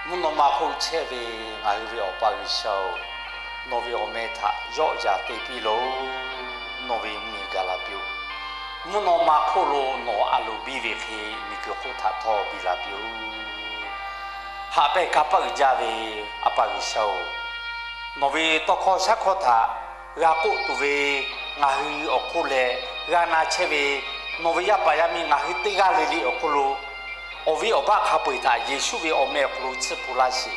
Mvuhˇ naw ma hk'oˆ chehˇ ve ngaˬ hui ve Awˬ pa G'uiˬsha-oˬ, nawˬ ve awˬ meh htaꞈ yawˆ yaꞈ te piˇ loˬ. Nawˬ ve miˬ gaˬ la piˇ-oˆ. Mvuhˇ naw ma hk'oˆ lo nawˬ a loˍ biˇ ve hk'e, miˬguiˬ hk'oˆ htaꞈ htawˇ biˇ la piˇ-oˆ. Haꞈ pehnˇ kanˇ paˆ uiˍ jaˇ ve A pa G'uiˬsha-oˬ, nawˬ ve tawˇ hkawˇ shaˉ hkawˇ htaꞈ g'a k'oˆ tuˬ ve ngaˬ hui awˬ hk'oˆ leh, g'a na chehˇ ve nawˬ ve yaˇ paˍ yaˇ miˇ ngaˬ hui teˇ g'aˇ le le awˬ hk'oˆ lo, awˬ viˉ awˬ baˆ hk'a peu-eˬ htaꞈ Yeˍsuˆ ve awˬ meh awˬ hk'aw lo tsuhˇ hpu laˇ sheˍ.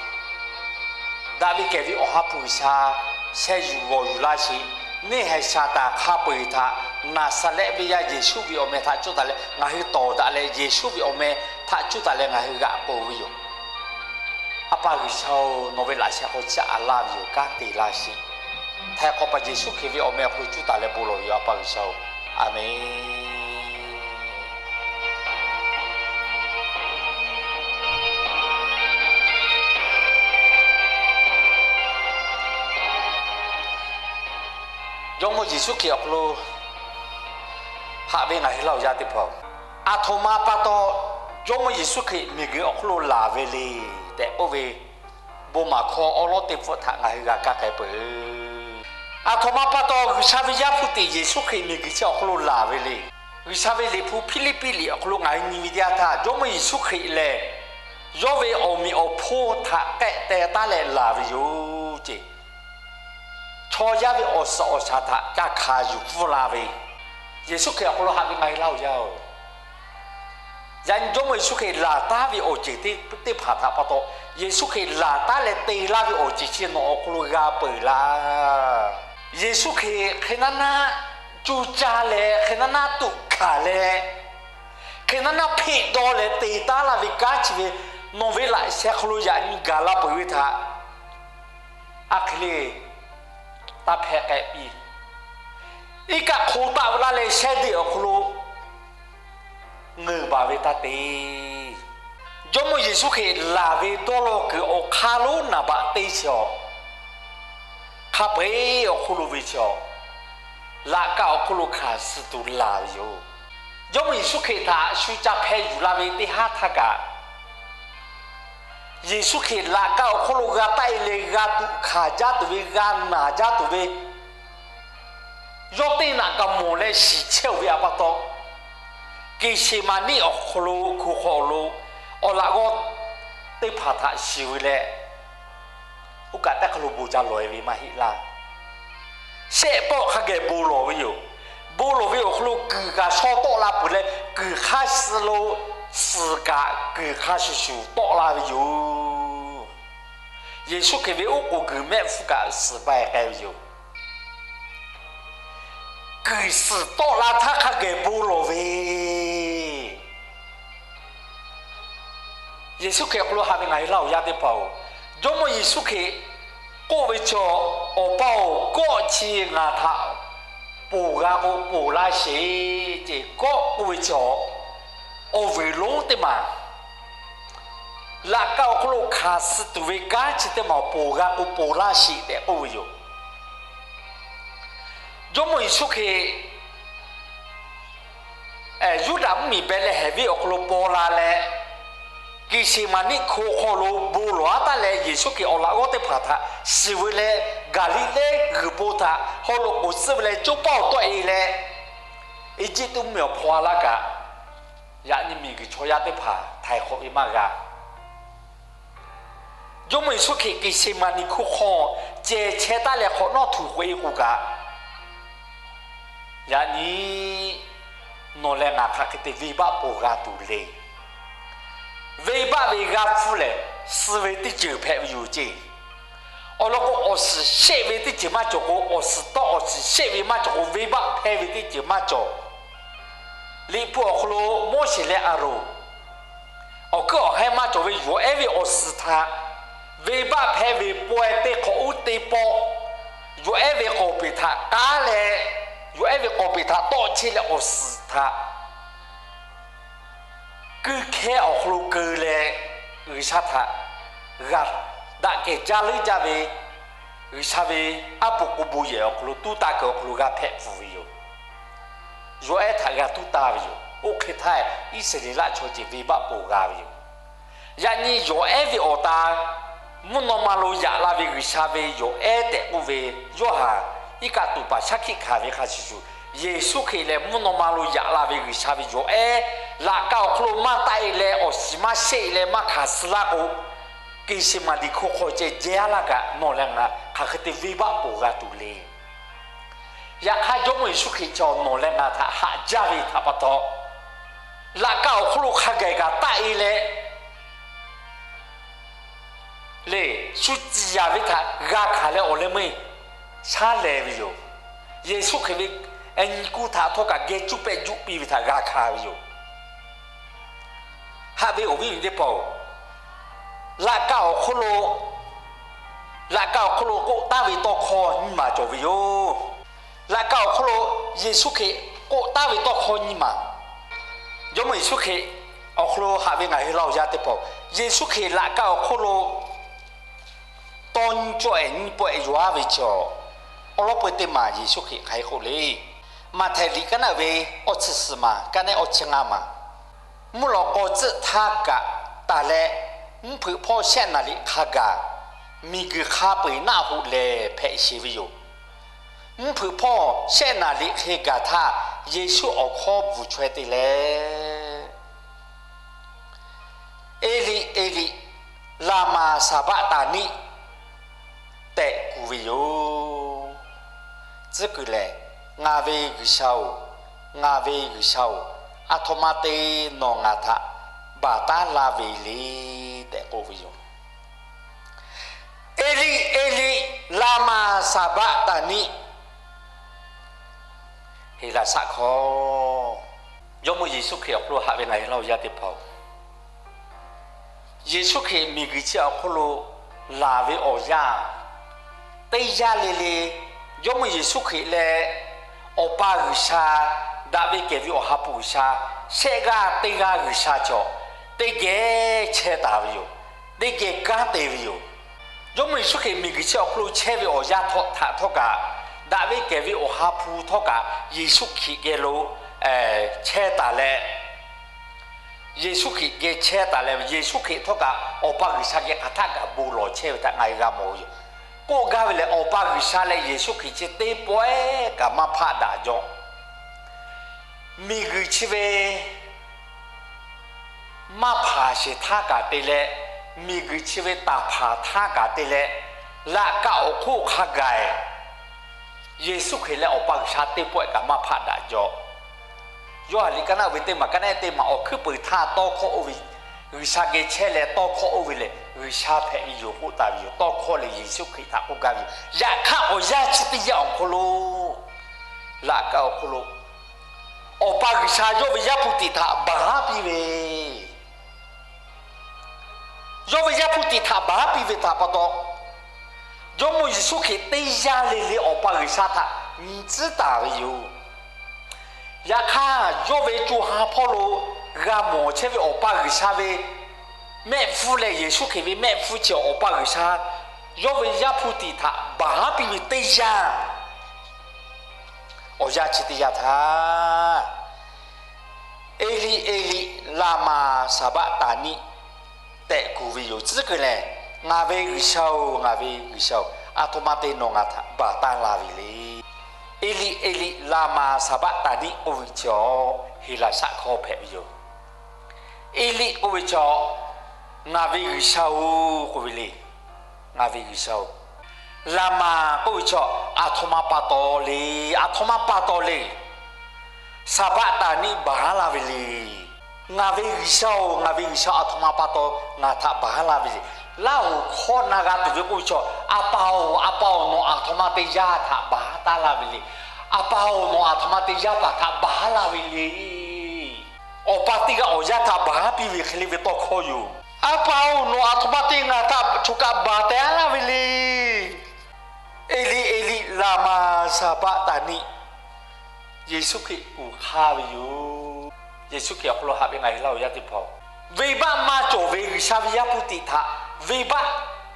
Daꞈ ve kehˬ ve Awˬ ha hpu G'uiˬsha sheh yuˬ g'awˬ yuˬ laˇ sheˍ. Neˇ haiˬ Saˍtanˍ hk'a peu-eˬ htaꞈ Naˍzaˍrehˆ venˇ yaˇ Yeˍsuˆ ve awˬ meh htaꞈ cuˇ taˍ leh ngaˬ hui tawˍ daꞈ leh, Yeˍsuˆ ve awˬ meh htaꞈ cuˇ taˍ leh ngaˬ hui g'aꞈ k'oˬ ve yoˬ. A pa G'uiˬsha-oˬ, nawˬ ve laꞈ sheh hk'aw chiˇ aꞈ laˇ ve yoˬ. Kanˉ te laˇ sheˍ. Htaiˍ hk'awꞈ paˍ Yeˍsuˆ Hkriꞈ ve awˬ meh awˬ hk'aw lo cuˇ taˍ leh bon lawˬ ve yoˬ, A pa G'uiˬsha-oˬ. Aˍmenˍ. Jawˇmawˇ Yeˍsuˆ Hkriꞈ awˬ hk'aw lo haꞈ ve ngaˬ hui laˇ awˬ yaˇ teˇ hpaˍ-oˬ, aˬ htoꞈ ma pa taw Jawˇmawˇ Yeˍsuˆ Hkriꞈ miˬguiˬ awˬ hk'oˆ lo laˬ ve le tehꞈ k'oˆ ve, bon maˍ hkawˇ awˉ lawˉ teˇ pfuhˆ htaꞈ ngaˬ hui g'a kaˇ k'ai peuˬ. Aˬ htoꞈ ma pa taw G'uiˬsha ve Yaˇ hpu teꞈ Yeˍsuˆ Hkriꞈ miˬguiˬ chi awˬ hk'aw lo laˬ ve le. G'uiˬsha ve liꞈ hpu Hpiˇliˇpiˆ liꞈ awˬ hk'aw lo ngaˬ hui nyi ve teˇ yanˇ htaˇ, Jawˇmawˇ Yeˍsuˆ Hkriꞈ lehˬ, yawˇ ve awˬ meꞈ awˬ hponˇ htaꞈ k'ehˆ teh taˉ leh laˬ ve yoˬ ceˇ. Chaw yaˇ ve awˬ suhˍ awˬ shaˍ htaꞈ ca hkanˍ yuˬ pfuhˇ la ve, Yeˍsuˆ Hkriꞈ awˬ hk'aw lo haꞈ ve ngaˬ hui laˇ awˬ yaˇ-oˬ, yaꞈ nyi Jawˇmawˇ Yeˍsuˆ Hkriꞈ laˬ taˉ ve awˬ ceuˬ teˇ hpaˍ htaꞈ pa taw, Yeˍsuˆ Hkriꞈ laˬ taˉ leh te laˇ ve awˬ ceuˬ chi nawˬ awˬ hk'aw lo g'a peuˬ laˇ. Yeˍsuˆ Hkriꞈ hk'e naˉ naˉ cuˇ caˇ leh, hk'e naˉ naˉ tuꞈ hkanˍ leh, hk'e naˉ naˉ hpeꞈ dawˇ leh te taˉ laˇ ve kanˉ chi ve nawˬ ve laꞈ sheh hk'aw lo yaꞈ nyi gaˬ la peuˬ ve htaꞈ a hk'e le taˇ hpehˇ k'ai piˇ. Iˉ kaˆ hk'o taˆ ve laˇ leh shehˇ deꞈ awˬ hk'aw lo ngeuˍ baˬ ve taˇ te. Jawˇmawˇ Yeˍsuˆ Hkriꞈ laˬ ve dawˇ law kuiˬ awˬ hk'aˇ lonˉ naˍ baꞈ teˇ chi awˬ, hk'a peu-eˬ awˬ hk'oˆ lo ve chi awˬ, laꞈ ka awˬ hk'oˆ lo hkanˍ suh tuˬ laˬ ve yoˬ. Jawˇmawˇ Yeˍsuˆ Hkriꞈ htaꞈ shu ca hpeh yuˬ la ve teˇ haˉ htaˇ kaꞈ, Yeˍsuˆ Hkriꞈ laꞈ ka awˬ hk'oˆ lo g'a taˆ-e leh g'a tuꞈ hkanˍ jaˇ tuˬ ve, g'a naˬ jaˇ tuˬ ve, yawˇ teˇ naꞈ kaꞈ mawˬ leh shiˍ chehˇ-oˬ ve a pa taw, Geˍseˍmaˍniˆ awˬ hk'aw lo hko hk'aw lo awˬ laꞈ g'awˇ teˇ hpaˍ htaꞈ shiˍ ve leh, oˇ kaꞈ teˇ hk'a lo bon ca lawˬ-e ve maˇ heˆ laˇ. Shehˆ pawˆ hk'a geh bon lawˬ ve yoˬ. Bon lawˬ ve awˬ hk'aw lo kuiˬ kaꞈ shaw tawˆ la peuˬ leh, kuiˬ hk'aˇ suh lo suhˍ kaꞈ kuiˬ hk'a shuˍ shuˍ tawˆ la ve yoˬ. Yeˍsuˆ Hkriꞈ ve oˉ k'oˍ guiˬ mehˆ hpfuhˇ kaꞈ suhˍ ba-e k'ai ve yoˬ. Kuiˬ suhˍ tawˆ la htaˇ hk'a geh bon lawˬ ve Yeˍsuˆ Hkriꞈ awˬ hk'aw lo haꞈ ve ngaˬ hui laˇ awˬ yaˇ teˇ hpaˍ-oˬ, Jawˇmawˇ Yeˍsuˆ Hkriꞈ k'oˆ ve chaw, Awˬ pa-oˬ, kawˆ chi ngaˬ htaꞈ ponˬ g'a k'o ponˬ laˇ sheˍ ceˇ. Kawˆ k'oˆ ve chaw, awˬ vuiˬ lonˉ teˇ maˬ, laꞈ ka awˬ hk'aw lo hkanˍ suh tuˬ ve kanˉ chi teˇ maˬ ponˬ g'a k'o ponˬ laˇ sheˍ tehꞈ k'oˆ ve yoˬ. Jawˇmawˇ Yeˍsuˆ Hkriꞈ Yuˇdaꞈ mvuhˇmiˬ Behˍlehˍhehnˍ venˇ awˬ hk'aw lo paw la leh, Geˍseˍmaˍniˆ hko hk'aw lo bon lawˬ-a taˉ leh, Yeˍsuˆ Hkriꞈ awˬ laꞈ g'awˇ teˇ hpaˍ htaꞈ shiˍ ve leh, Gaˍliˍlehˇ g'uiˬ po htaꞈ haw loꞈ k'oˍ tcuhˆ ve leh, coˇ paˇ awˬ tawˆ-e leh, Eˇjiˇtuꞈ mvuhˇmiˬ awˬ hpaw a laˇ kaꞈ, yaꞈ nyi miˬguiˬ chaw yaˇ teˇ hpaˍ htaiˍ hk'awꞈ ve maˇ g'a. Jawˇmawˇ Yeˍsuˆ Hkriꞈ Geˍseˍmaˍniˆ hko hk'aw cehˬ chehˇ taˉ leh hk'awꞈ nawˉ htuꞈ k'oꞈ-e k'o kaꞈ, yaꞈ nyi nawˬ leh ngaˬ hk'aˬ hk'e te venˇbaˆ ponˬ g'a tuˬ le. Venˇbaˆ ve g'a hpfuhˇ lehˬ, suh ve teˇ ceuˬ hpehꞈ ve yoˬ ceˇ. Awˬ lawn k'o, awˬ suhˍ sheˆ ve teˇ ceuˬ maˇ cawˬ k'o, awˬ suhˍ tawˆ awˬ suhˍ sheˆ ve maˇ cawˬ k'o, venˇbaˆ hpehˇ ve teˇ ceuˬ maˇ cawˬ. Liꞈ hpu awˬ hk'aw lo Moˉseˍ leh Aˍronˍ awˬ hkuiˉ awˬ haiˉ maˇ cawˬ ve Yoˬ-ehˉ ve awˬ suhˍ htaꞈ venˇbaˆ hpehˇ ve pawehˇ teˇ hk'awꞈ uˉ teˇ pawˆ, Yoˬ-ehˉ ve k'awˍ peˍ htaꞈ k'aˉ leh, Yoˬ-ehˉ ve k'awˍ peˍ htaꞈ tawˆ chehˇ leh awˬ suhˍ htaꞈ kuiˇ hkehˇ awˬ hk'aw lo keu leh, G'uiˬsha htaꞈ g'a daꞈ kehˬ jaˇ leuˉ jaˇ ve, G'uiˬsha ve aˉ po k'o bon yehˬ awˬ hk'aw lo tuˉ taˇ kuiˬ awˬ hk'aw lo g'a hpehꞈ pfuhˍ ve yoˬ. Yoˬ-ehˉ htaꞈ g'a tuˉ taˇ ve yoˬ. Oˇ hk'e htaˇ, Iˉsaˍreˍlaˆ chaw ceuˬ venˇbaˆ ponˬ g'a ve yoˬ. Yaꞈ nyi yawˬ ehˉ ve awˬ ta, mvuhˇ naw ma lo yaꞈ la ve G'uiˬsha ve yawˬ ehˉ tehꞈ k'oˆ ve, Yoˇhanˬ iˉ kaˆ tuˬ paˍ shaˉ hkiˆ hkanˍ ve hk'a shuˍ shuˍ, Yeˍsuˆ Hkriꞈ lehˬ mvuhˇ naw ma lo yaꞈ la ve G'uiˬsha ve yawˬ ehˉ, laꞈ ka awˬ hk'oˆ lo maˇ taˆ e leh awˬ shiˍ maˇ shehˆ e leh maˇ hkanˍ suh laˇ k'o, Keˍseˍmaˍniˍ hkoˇ hk'aw ceh jehˇ aˉ laˇ kaꞈ nawˬ leh ngaˬ hk'aˬ hk'e te venˇbaˆ peuˬ g'a tuˬ le. Yaꞈ hk'aˇ, Jawˇmawˇ Yeˍsuˆ Hkriꞈ chi nawˬ leh ngaˬ htaꞈ haꞈ jaˇ ve htaꞈ pa taw, laꞈ ka awˬ hk'oˆ lo hk'a gaˬ kaꞈ taˆ e leh, le, shu ciˍ yanˍ ve htaꞈ g'a hkanˍ leh awˬ leh meuˇ shaˉ lehˬ ve yoˬ. Yeˍsuˆ Hkriꞈ ve nyi kuˇ htaꞈ htawˇ kaꞈ geh cuˇ pehˆ juˆ piˇ ve htaꞈ g'a hkanˍ ve yoˬ. Haꞈ ve awˬ viˉ awˬ nyi teˇ hpaˍ-oˬ, laꞈ ka awˬ hk'oˆ lo, laꞈ ka awˬ hk'oˆ lo k'oˆ taˉ ve tawˇ hkawˇ nyiˇ maˬ cawˬ ve yoˬ. Laꞈ ka awˬ hk'oˆ lo Yeˍsuˆ Hkriꞈ k'oˆ taˉ ve tawˇ hkawˇ nyiˇ maˬ. Jawˇmawˇ Yeˍsuˆ Hkriꞈ awˬ hk'aw lo haꞈ ve ngaˬ hui laˇ awˬ yaˇ teˇ hpaˍ-oˬ, Yeˍsuˆ Hkriꞈ laꞈ ka awˬ hk'oˆ lo tawˇ nyiˇ cawˆ ehˍ nyiˇ pawˆ ehˍ yaw aˉ ve chaw, awˬ lawˉ peu teˇ maˬ Yeˍsuˆ Hkriꞈ hk'aˬ hk'e k'oˆ le. Maꞈhtehˍ liꞈ kaˉ naˆ ve awˇ chi suhˍ maˬ, kaˉ naˆ awˇ chi ngaˇ maˬ. Mvuhˇ lawꞈ k'aw tcuhˆ htaˇ kaꞈ taˍ leh, mvuhˇ hpeuꞈ hpawˇ shehˆ naˍ riˍ hk'a gaˬ, miˬguiˬ hk'a peu eˬ naˆ hoꞈ lehˬ hpehꞈ sheˍ ve yoˬ. Mvuhˇ hpeuꞈ hpawˇ shehˆ naˍ riˍ hk'e gaˬ htaˇ, Yeˍsuˆ awˬ hkawˇ bvuhˬ chaweh te leh, Eˇliˆ, Eˇliˆ, laˍmaˍ saˍbaˆtaˍniˆ tehꞈ kuˬ ve yoˬ. Tcuhˉ kuiˬ lehˬ, Ngaˬ ve G'uiˬsha-oˬ, ngaˬ ve G'uiˬsha-oˬ, aˬ htoꞈ ma te nawˬ ngaˬ htaꞈ baˬ taˉ laˇ ve le tehꞈ k'oˆ ve yoˬ. Eˇliˆ, Eˇliˆ, laˍmaˍ saˍbaˆtaˍniˆ. Heˍlaˍsaˆ hkawˇ, Jawˇmawˇ Yeˍsuˆ Hkriꞈ awˬ hk'aw lo haꞈ ve ngaˬ hui laˇ awˬ yaˇ teˇ hpaˍ-oˬ, Yeˍsuˆ Hkriꞈ miˬguiˬ chi awˬ hk'oˆ lo laˬ ve awˬ yanˇ, teˇ yanˇ le le, Jawˇmawˇ Yeˍsuˆ Hkriꞈ leh Awˬ pa G'uiˬsha, daꞈ ve kehˬ ve Awˬ ha hpu G'uiˬsha, shehˆ g'aˇ teˇ g'aˇ G'uiˬsha chaw, teˇ geh chehˇ taˍ ve yoˬ. Teˇ geh kanˉ te ve yoˬ. Jawˇmawˇ Yeˍsuˆ Hkriꞈ miˬguiˬ chi awˬ hk'aw lo chehˇ ve awˬ yanˇ htaꞈ htawˇ kaꞈ, daꞈ ve kehˬ ve Awˬ ha hpu htawˇ kaꞈ Yeˍsuˆ Hkriꞈ geh lo chehˇ taˍ leh, Yeˍsuˆ Hkriꞈ geh chehˇ taˍ leh, Yeˍsuˆ Hkriꞈ htawˇ kaꞈ Awˬ pa G'uiˬsha geh hk'aˬ htaˆ kaꞈ bon lawˬ chehˇ ve htaꞈ ngaˬ hui g'a mawˬ ve yoˬ. K'oˆ gaˇ ve lehˬ, Awˬ pa G'uiˬsha leh Yeˍsuˆ Hkriꞈ chi teˇ pawehˇ kaꞈ maˇ hpaˆ daꞈ jaw. Miˬguiˬ chi ve maˇ hpanˍ sheˍ htaˇ kaꞈ te leh, miˬguiˬ chi ve taˍ hpanˍ htaˇ kaꞈ te leh, laꞈ ka awˬ hk'oˆ hk'a gaˬ Yeˍsuˆ Hkriꞈ leh Awˬ pa G'uiˬsha teˇ pawehˇ kaꞈ maˇ hpaˆ daꞈ jaw. Yoˇhanˬ liꞈ kaˉ naˆ ve teˇ maˬ, kaˉ naˆ teˇ maˬ, awˬ hkuiˉ peuˬ htaˇ tawˇ hkawˇ oˇ ve, G'uiˬsha geh chehˇ leh tawˇ hkawˇ oˇ ve lehˬ, G'uiˬsha hpehꞈ ve yoˬ k'oˆ taˍ ve yoˬ. Tawˇ hkawˇ lehˬ Yeˍsuˆ Hkriꞈ htaꞈ k'oˆ gaˇ ve yoˬ. Yaꞈ hk'aˇ, awˬ yanˇ chi teˇ yanˇ awˬ hk'aw lo, laꞈ ka awˬ hk'aw lo Awˬ pa G'uiˬsha yawˇ ve Yaˇ hpu tiꞈ htaꞈ baˬ haˉ piˇ ve, yawˇ ve Yaˇ hpu tiꞈ htaꞈ baˬ haˉ piˇ ve htaꞈ pa taw, Jawˇmawˇ Yeˍsuˆ Hkriꞈ teˇ yanˇ le le Awˬ pa G'uiˬsha htaꞈ nyi tcuhˉ taˍ ve yoˬ. Yaꞈ hk'aˇ, yawˇ ve co ha hpawˇ lo g'a mawˬ chehˇ ve Awˬ pa G'uiˬsha ve mehˆ hpfuhˇ leh Yeˍsuˆ Hkriꞈ ve mehˆ hpfuhˇ chi Awˬ pa G'uiˬsha yawˇ ve Yaˇ hpu tiꞈ htaꞈ baˬ haˉ piˇ ve teˇ yanˇ, awˬ yanˇ chi teˇ yanˇ htaˇ, Eˇliˆ, Eˇliˆ, laˍmaˍ saˍbaˆtaˍniˆ tehꞈ kuˬ ve yoˬ. Tcuhˉ kuiˬ lehˬ, Ngaˬ ve G'uiˬsha-oˬ, ngaˬ ve G'uiˬsha-oˬ, aˬ htoꞈ ma te nawˬ ngaˬ htaꞈ baˬ taˉ la ve le. Eˇliˆ, Eˇliˆ, laˍmaˍ saˍbaˆtaˍniˆ k'oˆ ve chaw, Heˍlaˍsaˆ hkawˇ hpehꞈ ve yoˬ. Eˇliˆ k'oˆ ve chaw, Ngaˬ ve G'uiˬsha-oˬ k'oˆ ve le. Ngaˬ ve G'uiˬsha-oˬ, laˍmaˍ k'oˆ ve chaw, aˬ htoꞈ ma pa taw le, aˬ htoꞈ ma pa taw le. Saˍbaˆtaˍniˆ baˬ haˉ laˇ ve le. Ngaˬ ve G'uiˬsha-oˬ, ngaˬ ve G'uiˬsha, aˬ htoꞈ ma pa taw ngaˬ htaꞈ baˬ haˉ laˇ ve le. Laˇ hoꞈ hkawˇ na g'a tuˬ ve k'oˆ ve chaw, Aˬ pa-oˬ, Aˬ pa-oˬ, nawˬ aˬ htoꞈ ma te yaˇ htaꞈ baˬ haˉ taˉ laˇ ve le. Aˬ pa-oˬ, nawˬ aˬ htoꞈ ma te yaˇ paˍ htaꞈ baˬ haˉ laˇ ve le. Awˬ pa teˇ g'aˇ awˬ yaˇ htaꞈ baˬ haˉ piˇ ve hk'e le ve tawˇ hkawˇ yoˬ. Aˬ pa-oˬ, nawˬ aˬ htoꞈ ma te ngaˬ htaꞈ choˬ kaꞈ baˬ teh haˉ laˇ ve le. Eˇliˆ, Eˇliˆ, laˍmaˍ saˍbaˆtaˍniˆ. Yeˍsuˆ Hkriꞈ kuˬ hk'aˇ ve yoˬ. Yeˍsuˆ Hkriꞈ awˬ hk'aw lo haꞈ ve ngaˬ hui laˇ awˬ yaˇ teˇ hpaˍ-oˬ, venˇbaˆ maˇ cawˬ ve G'uiˬsha ve Yaˇ hpu tiꞈ htaꞈ venˇbaˆ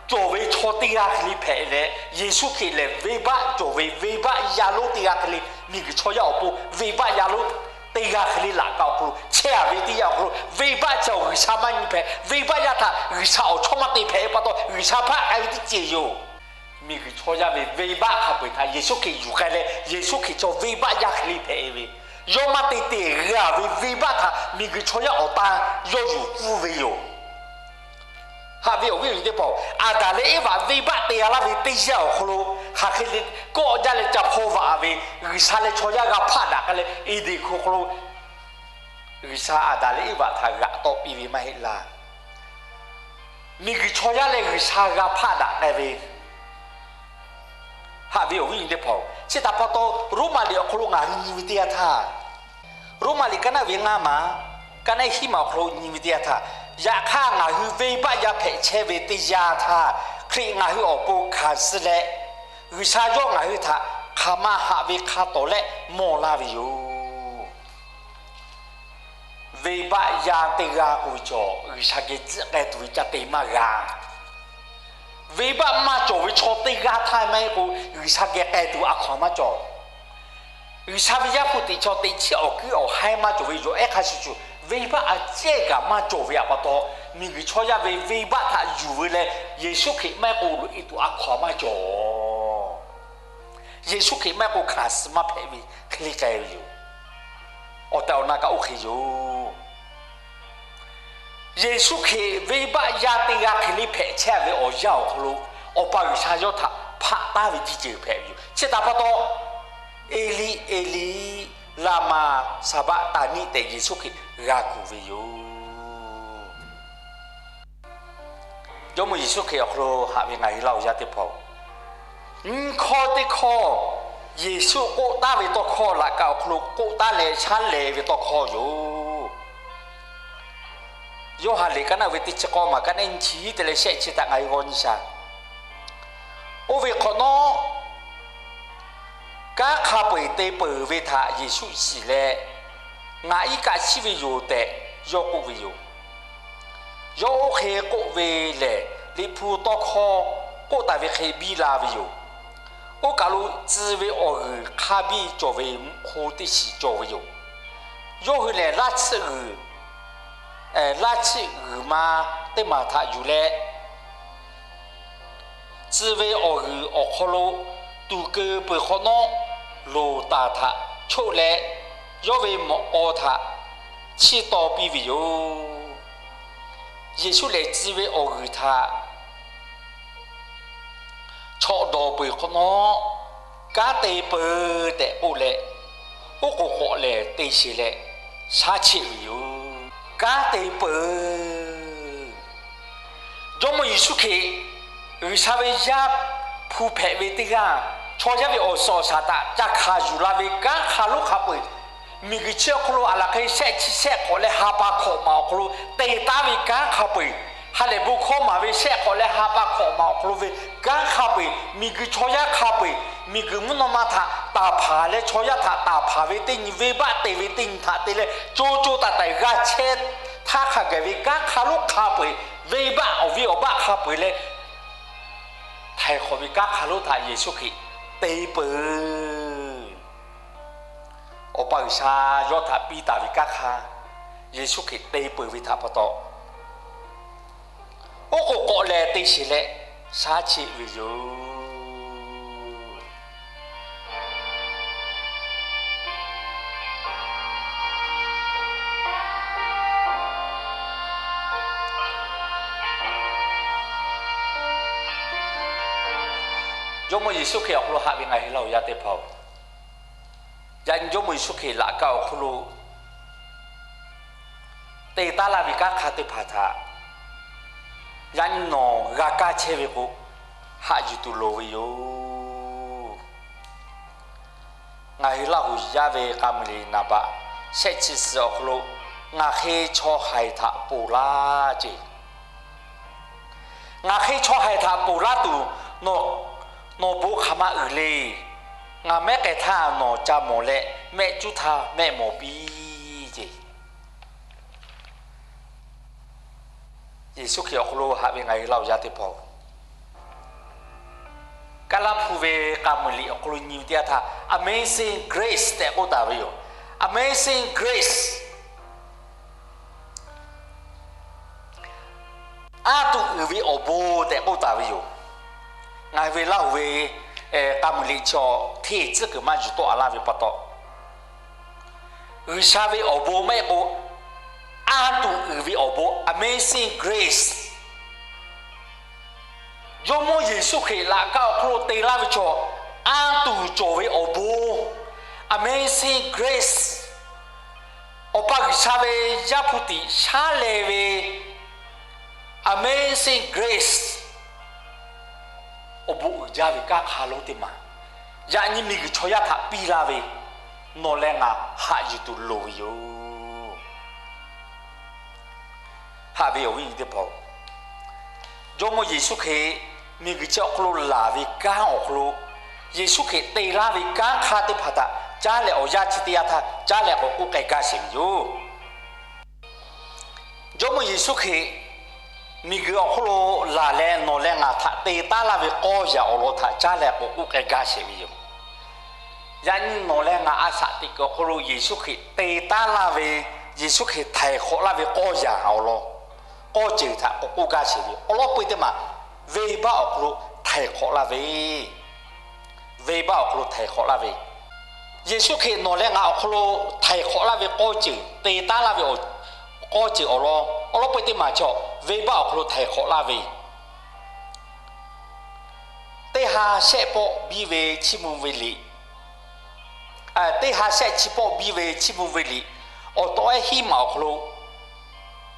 cawˬ ve chaw teˇ g'aˇ hk'e le hpehꞈ leh, Yeˍsuˆ Hkriꞈ lehˬ venˇbaˆ cawˬ ve venˇbaˆ yaˇ lonˉ teˇ g'aˇ hk'e le, miˬguiˬ chaw yaˇ awˬ pon venˇbaˆ yaˇ lonˉ teˇ g'aˇ hk'e le laꞈ ka awˬ hk'aw lo chehˇ a ve teˇ yanˇ awˬ hk'aw lo, venˇbaˆ chi awˬ G'uiˬsha maˇ nyi hpehꞈ, venˇbaˆ yaˇ G'uiˬsha awˬ chawˇ maˇ te hpehꞈ ve pa taw, G'uiˬsha hpaˆ k'ai ve teˇ ceuˬ yoˬ. Miˬguiˬ chaw yaˇ ve venˇbaˆ hk'a peu-eˬ htaꞈ Yeˍsuˆ Hkriꞈ yuˬ k'ai leh, Yeˍsuˆ Hkriꞈ chaw venˇbaˆ yaˇ hk'e le hpehꞈ ve, yawˇ maˇ te te g'a ve venˇbaˆ htaꞈ miˬguiˬ chaw yaˇ awˬ tan yawˇ yuˬ pfuhˇ ve yoˬ. Haꞈ ve awˬ viˉ awˬ nyi teˇ hpaˍ-oˬ, Aˍdanˍ leh Eˇvaꞈ venˇbaˆ te g'a laˇ ve teˇ yanˇ awˬ hk'aw lo, hk'aˬ hk'e le kawˆ jaˇ leh ca hpaw vaꞈ ve, G'uiˬsha leh chaw yaˇ g'a hpaˆ daꞈ k'ai leh, Eˍdenˍ hkuˇ hk'aw lo G'uiˬsha Aˍdanˍ leh Eˇvaꞈ htaꞈ g'aꞈ tawˆ piˇ ve maˇ heˆ laˇ. Miˬguiˬ chaw yaˇ leh G'uiˬsha g'a hpaˆ daꞈ k'ai ve. Haꞈ ve awˬ viˉ awˬ nyi teˇ hpaˍ-oˬ, chi htaꞈ pa taw Roˉmaꞈ liꞈ awˬ hk'aw lo ngaˬ hui nyi ve teˇ yanˇ htaˇ, Roˉmaꞈ liꞈ kaˉ naˆ ve ngaˇ maˬ, kaˉ naˆ hiˉ maˬ awˬ hk'aw lo nyi ve teˇ yanˇ htaˇ, yaꞈ hk'aˇ ngaˬ hui venˇbaˆ yaˇ hpehꞈ chehˇ ve teˇ yanˇ htaˇ, Hkriꞈ ngaˬ hui awˬ pon hkanˍ suh leh, G'uiˬsha yawˇ ngaˬ hui htaꞈ hk'aˬ ma haꞈ ve hk'a tawˍ leh mawˬ laˇ ve yoˬ. Venˇbaˆ yaˇ teˇ g'aˇ k'oˆ ve cawˬ, G'uiˬsha geh tcuhˆ k'ai tuˬ ve ca te maˇ g'a. Venˇbaˆ maˇ cawˬ ve chaw teˇ g'aˇ htaˇ maˇ heˆ k'o, G'uiˬsha geh k'ai tuˬ a hkaw-anˬ maˇ cawˬ. G'uiˬsha ve Yaˇ hpu teꞈ chaw teꞈ chiˉ awˬ kuiˉ awˬ haiˉ maˇ cawˬ ve yoˬ. Ehˉ hk'a shuˍ shuˍ, venˇbaˆ a cehˇ kaꞈ maˇ cawˬ ve pa taw, miˬguiˬ chaw yaˇ ve venˇbaˆ htaꞈ yuˬ ve leh, Yeˍsuˆ Hkriꞈ maˇ heˆ k'o loꞈ e tuˬ a hkaw-anˬ maˇ cawˬ. Yeˍsuˆ Hkriꞈ maˇ heˆ k'o hkanˍ suh maˇ hpehꞈ ve hk'e le k'ai ve yoˬ. Awˬ tehˬ awˬ na kaꞈ oˇ hk'e yoˬ. Yeˍsuˆ Hkriꞈ venˇbaˆ yaˇ teˇ g'aˇ hk'e le hpehꞈ chehˇ ve awˬ yanˇ awˬ hk'aw lo, Awˬ pa G'uiˬsha yawˇ htaꞈ hpaˆ taˉ ve teˇ ceuˬ hpehꞈ ve yoˬ. Chi htaꞈ pa taw, Eˇliˆ, Eˇliˆ, laˍmaˍ saˍbaˆtaˍniˆ tehꞈ Yeˍsuˆ Hkriꞈ g'a kuˬ ve yoˬ. Jawˇmawˇ Yeˍsuˆ Hkriꞈ awˬ hk'aw lo haꞈ ve ngaˬ hui laˇ awˬ yaˇ teˇ hpaˍ-oˬ, nyiˇ hkawˇ teˇ hkawˇ, Yeˍsuˆ k'oˆ taˉ ve tawˇ hkawˇ laꞈ ka awˬ hk'aw lo k'oˆ taˉ leh shaˉ lehˬ ve tawˇ hkawˇ yoˬ. Yoˇhanˬ liꞈ kaˉ naˆ ve teˇ chi k'awˇ maˬ kaˉ naˆ nyiˇ chi te leh shehˆ chi htaꞈ ngaˬ hui g'aw nyi shaˍ. Oˇ ve hk'awꞈ nawˉ, kanˉ hk'a peu-eˬ te peuˬ ve htaꞈ Yeˍsuˆ shiˍ leh, Ngaˬ iˉ kaˆ shiˉ ve yoˬ tehꞈ yawˇ k'oˆ ve yoˬ. Yawˇ oˇ hk'e k'oˆ ve lehˬ, Liꞈ hpu tawˇ hkawˇ k'oˆ taˍ ve hk'e biˇ la ve yoˬ. Oˇ kaˬ lo tcuh ve awˬ g'uiˬ hk'a biˇ cawˬ ve mvuhˇ hk'o teˇ shiˍ cawˬ ve yoˬ. Yawˇ hui lehˬ, laˇ chiˆ g'uiˬ, laˇ chiˆ g'uiˬ ma teˇ maˬ htaꞈ yuˬ leh, tcuh ve awˬ g'uiˬ awˬ hk'aw lo tuˍ keu peuˬ hk'awꞈ nawˉ, loˍ taˍ htaꞈ choˆ leh, yawˇ ve mawꞈ k'aw htaꞈ chiˇ taw piˇ ve yoˬ. Yeˍsuˆ lehˬ, tcuh ve awˬ g'uiˬ htaꞈ chaw dawˬ peuˬ hk'awꞈ nawˉ, Kanˉ te peuˬ tehꞈ k'oˆ leh, oˉ k'oˍ k'awꞈ lehˬ te sheˬ leh shaˉ cheˆ ve yoˬ. Kanˉ te peuˬ. Jawˇmawˇ Yeˍsuˆ Hkriꞈ, G'uiˬsha ve Yaˇ hpu hpehꞈ ve teˇ g'aˇ, chaw yaˇ ve awˬ suhˍ awˬ shaˍ htaꞈ ca hkanˍ yuˬ la ve kanˉ hk'a lonˉ hk'a peu-eˬ, miˬguiˬ chi awˬ hk'aw lo aˬ laˬ hk'e shehˆ chi shehˆ hk'awꞈ leh ha pa hkawꞈ maˍ awˬ hk'aw lo te taˉ ve kanˉ hk'a peu-eˬ, ha lehˬ bon hkawˇ maˍ ve shehˆ hk'awꞈ leh ha pa hkawꞈ maˍ awˬ hk'aw lo ve kanˉ hk'a peu-eˬ, miˬguiˬ chaw yaˇ hk'a peu-eˬ, miˬguiˬ mvuhˇ naw ma htaꞈ taˍ hpanˍ leh chaw yaˇ htaꞈ taˍ hpanˍ ve teˇ nyi, venˇbaˆ te ve teˇ nyi htaꞈ te leh co co taiˍ taiˍ g'a chehˇ htaˇ hk'a gaˬ ve kanˉ hk'a lonˉ hk'a peu-eˬ, venˇbaˆ awˬ viˉ awˬ baˆ hk'a peu-eˬ leh htaiˍ hk'awꞈ ve kanˉ hk'a lonˉ htaꞈ Yeˍsuˆ Hkriꞈ te peuˬ. Awˬ pa G'uiˬsha yawˇ htaꞈ piˇ taˍ ve kanˉ hk'a, Yeˍsuˆ Hkriꞈ te peuˬ ve htaꞈ pa taw, oˉ k'oˍ k'awꞈ lehˬ te sheˬ leh shaˉ cheˆ ve yoˬ. Jawˇmawˇ Yeˍsuˆ Hkriꞈ awˬ hk'aw lo haꞈ ve ngaˬ hui laˇ awˬ yaˇ teˇ hpaˍ-oˬ, yaꞈ nyi Jawˇmawˇ Yeˍsuˆ Hkriꞈ laꞈ ka awˬ hk'aw lo te taˉ laˇ ve kanˉ hk'a teˇ hpaˍ htaꞈ yaꞈ nyi nawˬ g'a kaˇ chehˇ ve k'o, haꞈ yuˬ tuˬ loˍ ve yoˬ. Ngaˬ hui Laˇ huˍ yaˇ ve k'a muiˬ liꞈ naˍ baꞈ shehˆ chi suhˍ awˬ hk'aw lo, ngaˬ hk'e chaw haiˬ htaꞈ ponˬ laˇ ceˇ. Ngaˬ hk'e chaw haiˬ htaꞈ ponˬ laˇ tuˬ, nawˬ, nawˬ bon hk'aˬ ma uiˍ le. Ngaˬ mehˉ k'ai htaˇ nawˬ ca mawˬ leh, mehˆ cuˉ htaˇ mehˆ mawˬ piˇ ceˇ. Yeˍsuˆ Hkriꞈ awˬ hk'aw lo haꞈ ve ngaˬ hui laˇ awˬ yaˇ teˇ hpaˍ-oˬ, Kaˉlaˇ hpu ve k'a muiˬ liꞈ awˬ hk'aw lo nyi ve teˇ yanˇ htaˇ, Amazing Grace tehꞈ k'oˆ taˍ ve yoˬ. Amazing Grace. anˇ tuˬ uiˍ ve awˬ bon tehꞈ k'oˆ taˍ ve yoˬ. Ngaˬ hui ve Laˇ huˍ ve k'a muiˬ liꞈ chi hteˇ tcuhˉ kuiˬ maˇ yuˬ tawˆ a laˇ ve pa taw, G'uiˬsha ve awˬ bon maˇ heˆ k'o, anˇ tuˬ uiˍ ve awˬ bon, Amazing Grace. Jawˇmawˇ Yeˍsuˆ Hkriꞈ laꞈ ka awˬ hk'aw lo te laˇ ve chaw, anˇ tuˬ cawˬ ve awˬ bon, Amazing Grace. Awˬ pa G'uiˬsha ve Yaˇ hpu tiꞈ shaˉ leh ve Amazing Grace, awˬ bon uiˍ jaˇ ve kanˉ hk'a lonˉ teˇ maˬ, yaꞈ nyi miˬguiˬ chaw yaˇ htaꞈ piˇ laˇ ve, nawˬ leh ngaˬ haꞈ yuˬ tuˬ loˍ ve yoˬ. Haꞈ ve awˬ viˉ awˬ nyi teˇ hpaˍ-oˬ, Jawˇmawˇ Yeˍsuˆ Hkriꞈ miˬguiˬ chi awˬ hk'aw lo laˬ ve kanˉ awˬ hk'aw lo, Yeˍsuˆ Hkriꞈ te laˇ ve kanˉ hk'aˇ teˇ hpaˍ htaꞈ caˉ leh awˬ yanˇ chi teˇ yanˇ htaˇ caˉ leh k'awꞈ k'oˆ k'ai gaˇ sheˍ ve yoˬ. Jawˇmawˇ Yeˍsuˆ Hkriꞈ miˬguiˬ awˬ hk'aw lo laˬ leh nawˬ leh ngaˬ htaꞈ te taˉ laˇ ve k'awˇ yaꞈ awˬ lawn htaꞈ caˉ leh k'awꞈ k'oˆ k'ai gaˇ sheˍ ve yoˬ. Yaꞈ nyi nawˬ leh ngaˬ a shaꞈ teꞈ kuiˬ awˬ hk'aw lo Yeˍsuˆ Hkriꞈ te taˉ laˇ ve, Yeˍsuˆ Hkriꞈ htaiˍ hk'awꞈ laˇ ve k'awˇ yaꞈ awˬ lawn, k'awˇ ceuˬ htaꞈ k'awꞈ k'oˆ gaˇ sheˍ ve yoˬ. Awˬ lawn peu teˇ maˬ, venˇbaˆ awˬ hk'aw lo htaiˍ hk'awꞈ laˇ ve, venˇbaˆ awˬ hk'aw lo htaiˍ hk'awꞈ laˇ ve, Yeˍsuˆ Hkriꞈ nawˬ leh ngaˬ awˬ hk'aw lo htaiˍ hk'awꞈ laˇ ve k'awˇ ceuˬ, te taˉ laˇ ve k'awˇ ceuˬ awˬ lawn, awˬ lawn peu teˇ maˬ chaw, venˇbaˆ awˬ hk'aw lo htaiˍ hk'awꞈ laˇ ve, teˇ ha shehˆ pawˆ biˇ ve chiˇ mvuh ve liꞈ, teˇ ha shehˆ chi pawˆ biˇ ve chiˇ mvuh ve liꞈ awˬ tawˆ ehˉ hiˉ maˬ awˬ hk'aw lo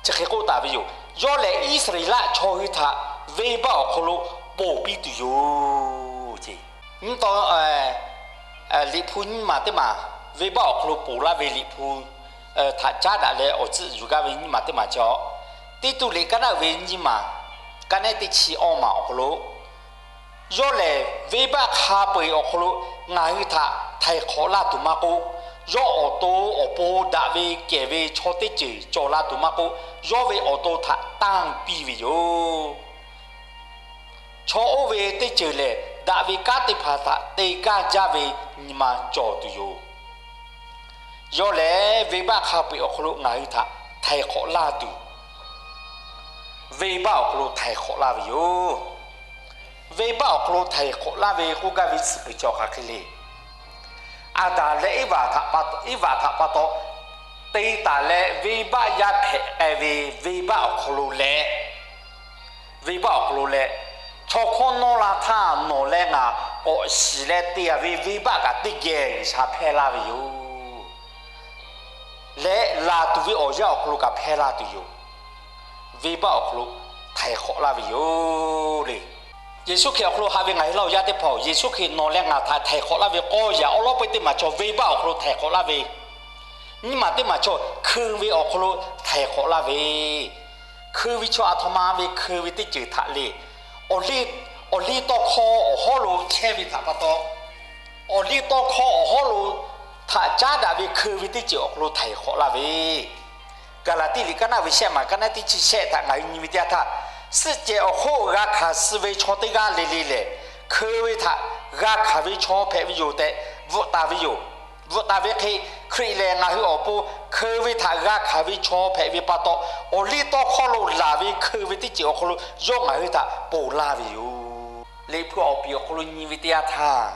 chi hk'e k'oˆ taˍ ve yoˬ. Yawˇ lehˬ Iˉsaˍreˍlaˆ chaw hui htaꞈ venˇbaˆ awˬ hk'aw lo ponˬ piˇ tuˬ yoˬ ce. Nyiˇ taw, Liꞈ hpu nyiˇ maˬ teˇ maˬ, venˇbaˆ awˬ hk'aw lo ponˬ laˇ ve Liꞈ hpu htaꞈ caˉ daꞈ leh awˬ tcuhˆ yuˬ gaˇ ve nyiˇ maˬ teˇ maˬ chaw, Tiˇtuˆ liꞈ kaˉ naˆ uiˍ ve nyiˇ maˬ, kaˉ naˆ teˇ chi awˇ maˬ awˬ hk'aw lo, yawˇ lehˬ venˇbaˆ hk'a peu-eˬ awˬ hk'aw lo ngaˬ hui htaꞈ htaiˍ hk'awꞈ laˇ tuˬ maˇ k'oˆ, yawˇ awˬ to awˬ pon daꞈ ve kehˬ ve chaw teˇ ceuˬ cawˬ la tuˬ maˇ k'oˆ, yawˇ ve awˬ to htaꞈ tanˇ piˇ ve yoˬ. Chaw oˇ ve teˇ ceuˬ lehˬ, daꞈ ve kanˉ teˇ hpaˍ htaꞈ te gaˇ jaˇ ve nyi ma cawˬ tuˬ yoˬ. Yawˇ lehˬ venˇbaˆ hk'a peu-eˬ awˬ hk'aw lo ngaˬ hui htaꞈ htaiˍ hk'awꞈ laˇ tuˬ, venˇbaˆ awˬ hk'aw lo htaiˍ hk'awꞈ laˇ ve yoˬ. Venˇbaˆ awˬ hk'aw lo htaiˍ hk'awꞈ laˇ ve k'oˆ gaˇ ve tcuhˉ kuiˬ chi awˬ hk'aˬ hk'e le. Aˍdanˍ leh Eˇvaꞈ htaꞈ pa taw, Eˇvaꞈ htaꞈ pa taw te taˍ leh venˇbaˆ yaˇ hpehꞈ k'ai ve venˇbaˆ awˬ hk'aw lo leh, venˇbaˆ awˬ hk'aw lo leh, chaw hkawˇ nawˇ la htaˇ nawˬ leh ngaˬ k'awꞈ shiˍ leh te-a ve venˇbaˆ kaꞈ teˇ geh G'uiˬsha hpehˇ laˇ ve yoˬ. Leh laˬ tuˬ ve awˬ yanˇ awˬ hk'aw lo kaꞈ hpehˇ laˇ tuˬ yoˬ. Venˇbaˆ awˬ hk'aw lo htaiˍ hk'awꞈ laˇ ve yoˬ le. Yeˍsuˆ Hkriꞈ awˬ hk'aw lo haꞈ ve ngaˬ hui Laˇ huˍ yaˇ teˇ hpaˍ-oˬ, Yeˍsuˆ Hkriꞈ nawˬ leh ngaˬ htaꞈ htaiˍ hk'awꞈ laˇ ve k'awˇ yaꞈ awˉ lawˉ peu teˇ maˬ chaw venˇbaˆ awˬ hk'aw lo htaiˍ hk'awꞈ laˇ ve, nyiˇ maˬ teˇ maˬ chaw hkeu ve awˬ hk'aw lo htaiˍ hk'awꞈ laˇ ve, hkeu ve chaw aˬ htoꞈ ma ve hkeu ve teˇ ceuˬ htaꞈ le, awˬ liˇ tawˇ hkawˇ awˬ hawˉ lo chehˇ ve htaꞈ pa taw, awˬ liˇ tawˇ hkawˇ awˬ hawˉ lo htaꞈ caˉ daꞈ ve hkeu ve teˇ ceuˬ awˬ hk'aw lo htaiˍ hk'awꞈ laˇ ve, Gaˍlaˍtiˆ liꞈ kaˉ naˆ ve shehˆ maˬ kaˉ naˆ teˇ chi shehˆ htaꞈ ngaˬ hui nyi ve teˇ yanˇ htaˇ, suhˆ cehˬ awˬ hk'oˆ g'a hkanˍ suh ve chaw teˇ g'aˇ le le lehˬ, hkeu ve htaꞈ g'a hkanˍ ve chaw hpehꞈ ve yoˬ tehꞈ bvuhꞈ taˍ ve yoˬ. Bvuhꞈ taˍ ve hk'e, Hkriꞈ lehˬ ngaˬ hui awˬ pon hkeu ve htaꞈ g'a hkanˍ ve chaw hpehꞈ ve pa taw, awˬ liˇ tawˇ hkawˇ lo laˬ ve hkeu ve teˇ ceuˬ awˬ hk'aw lo yawˇ ngaˬ hui htaꞈ ponˬ laˇ ve yoˬ. Liꞈ hpu awˬ piˍ awˬ hk'aw lo nyi ve teˇ yanˇ htaˇ,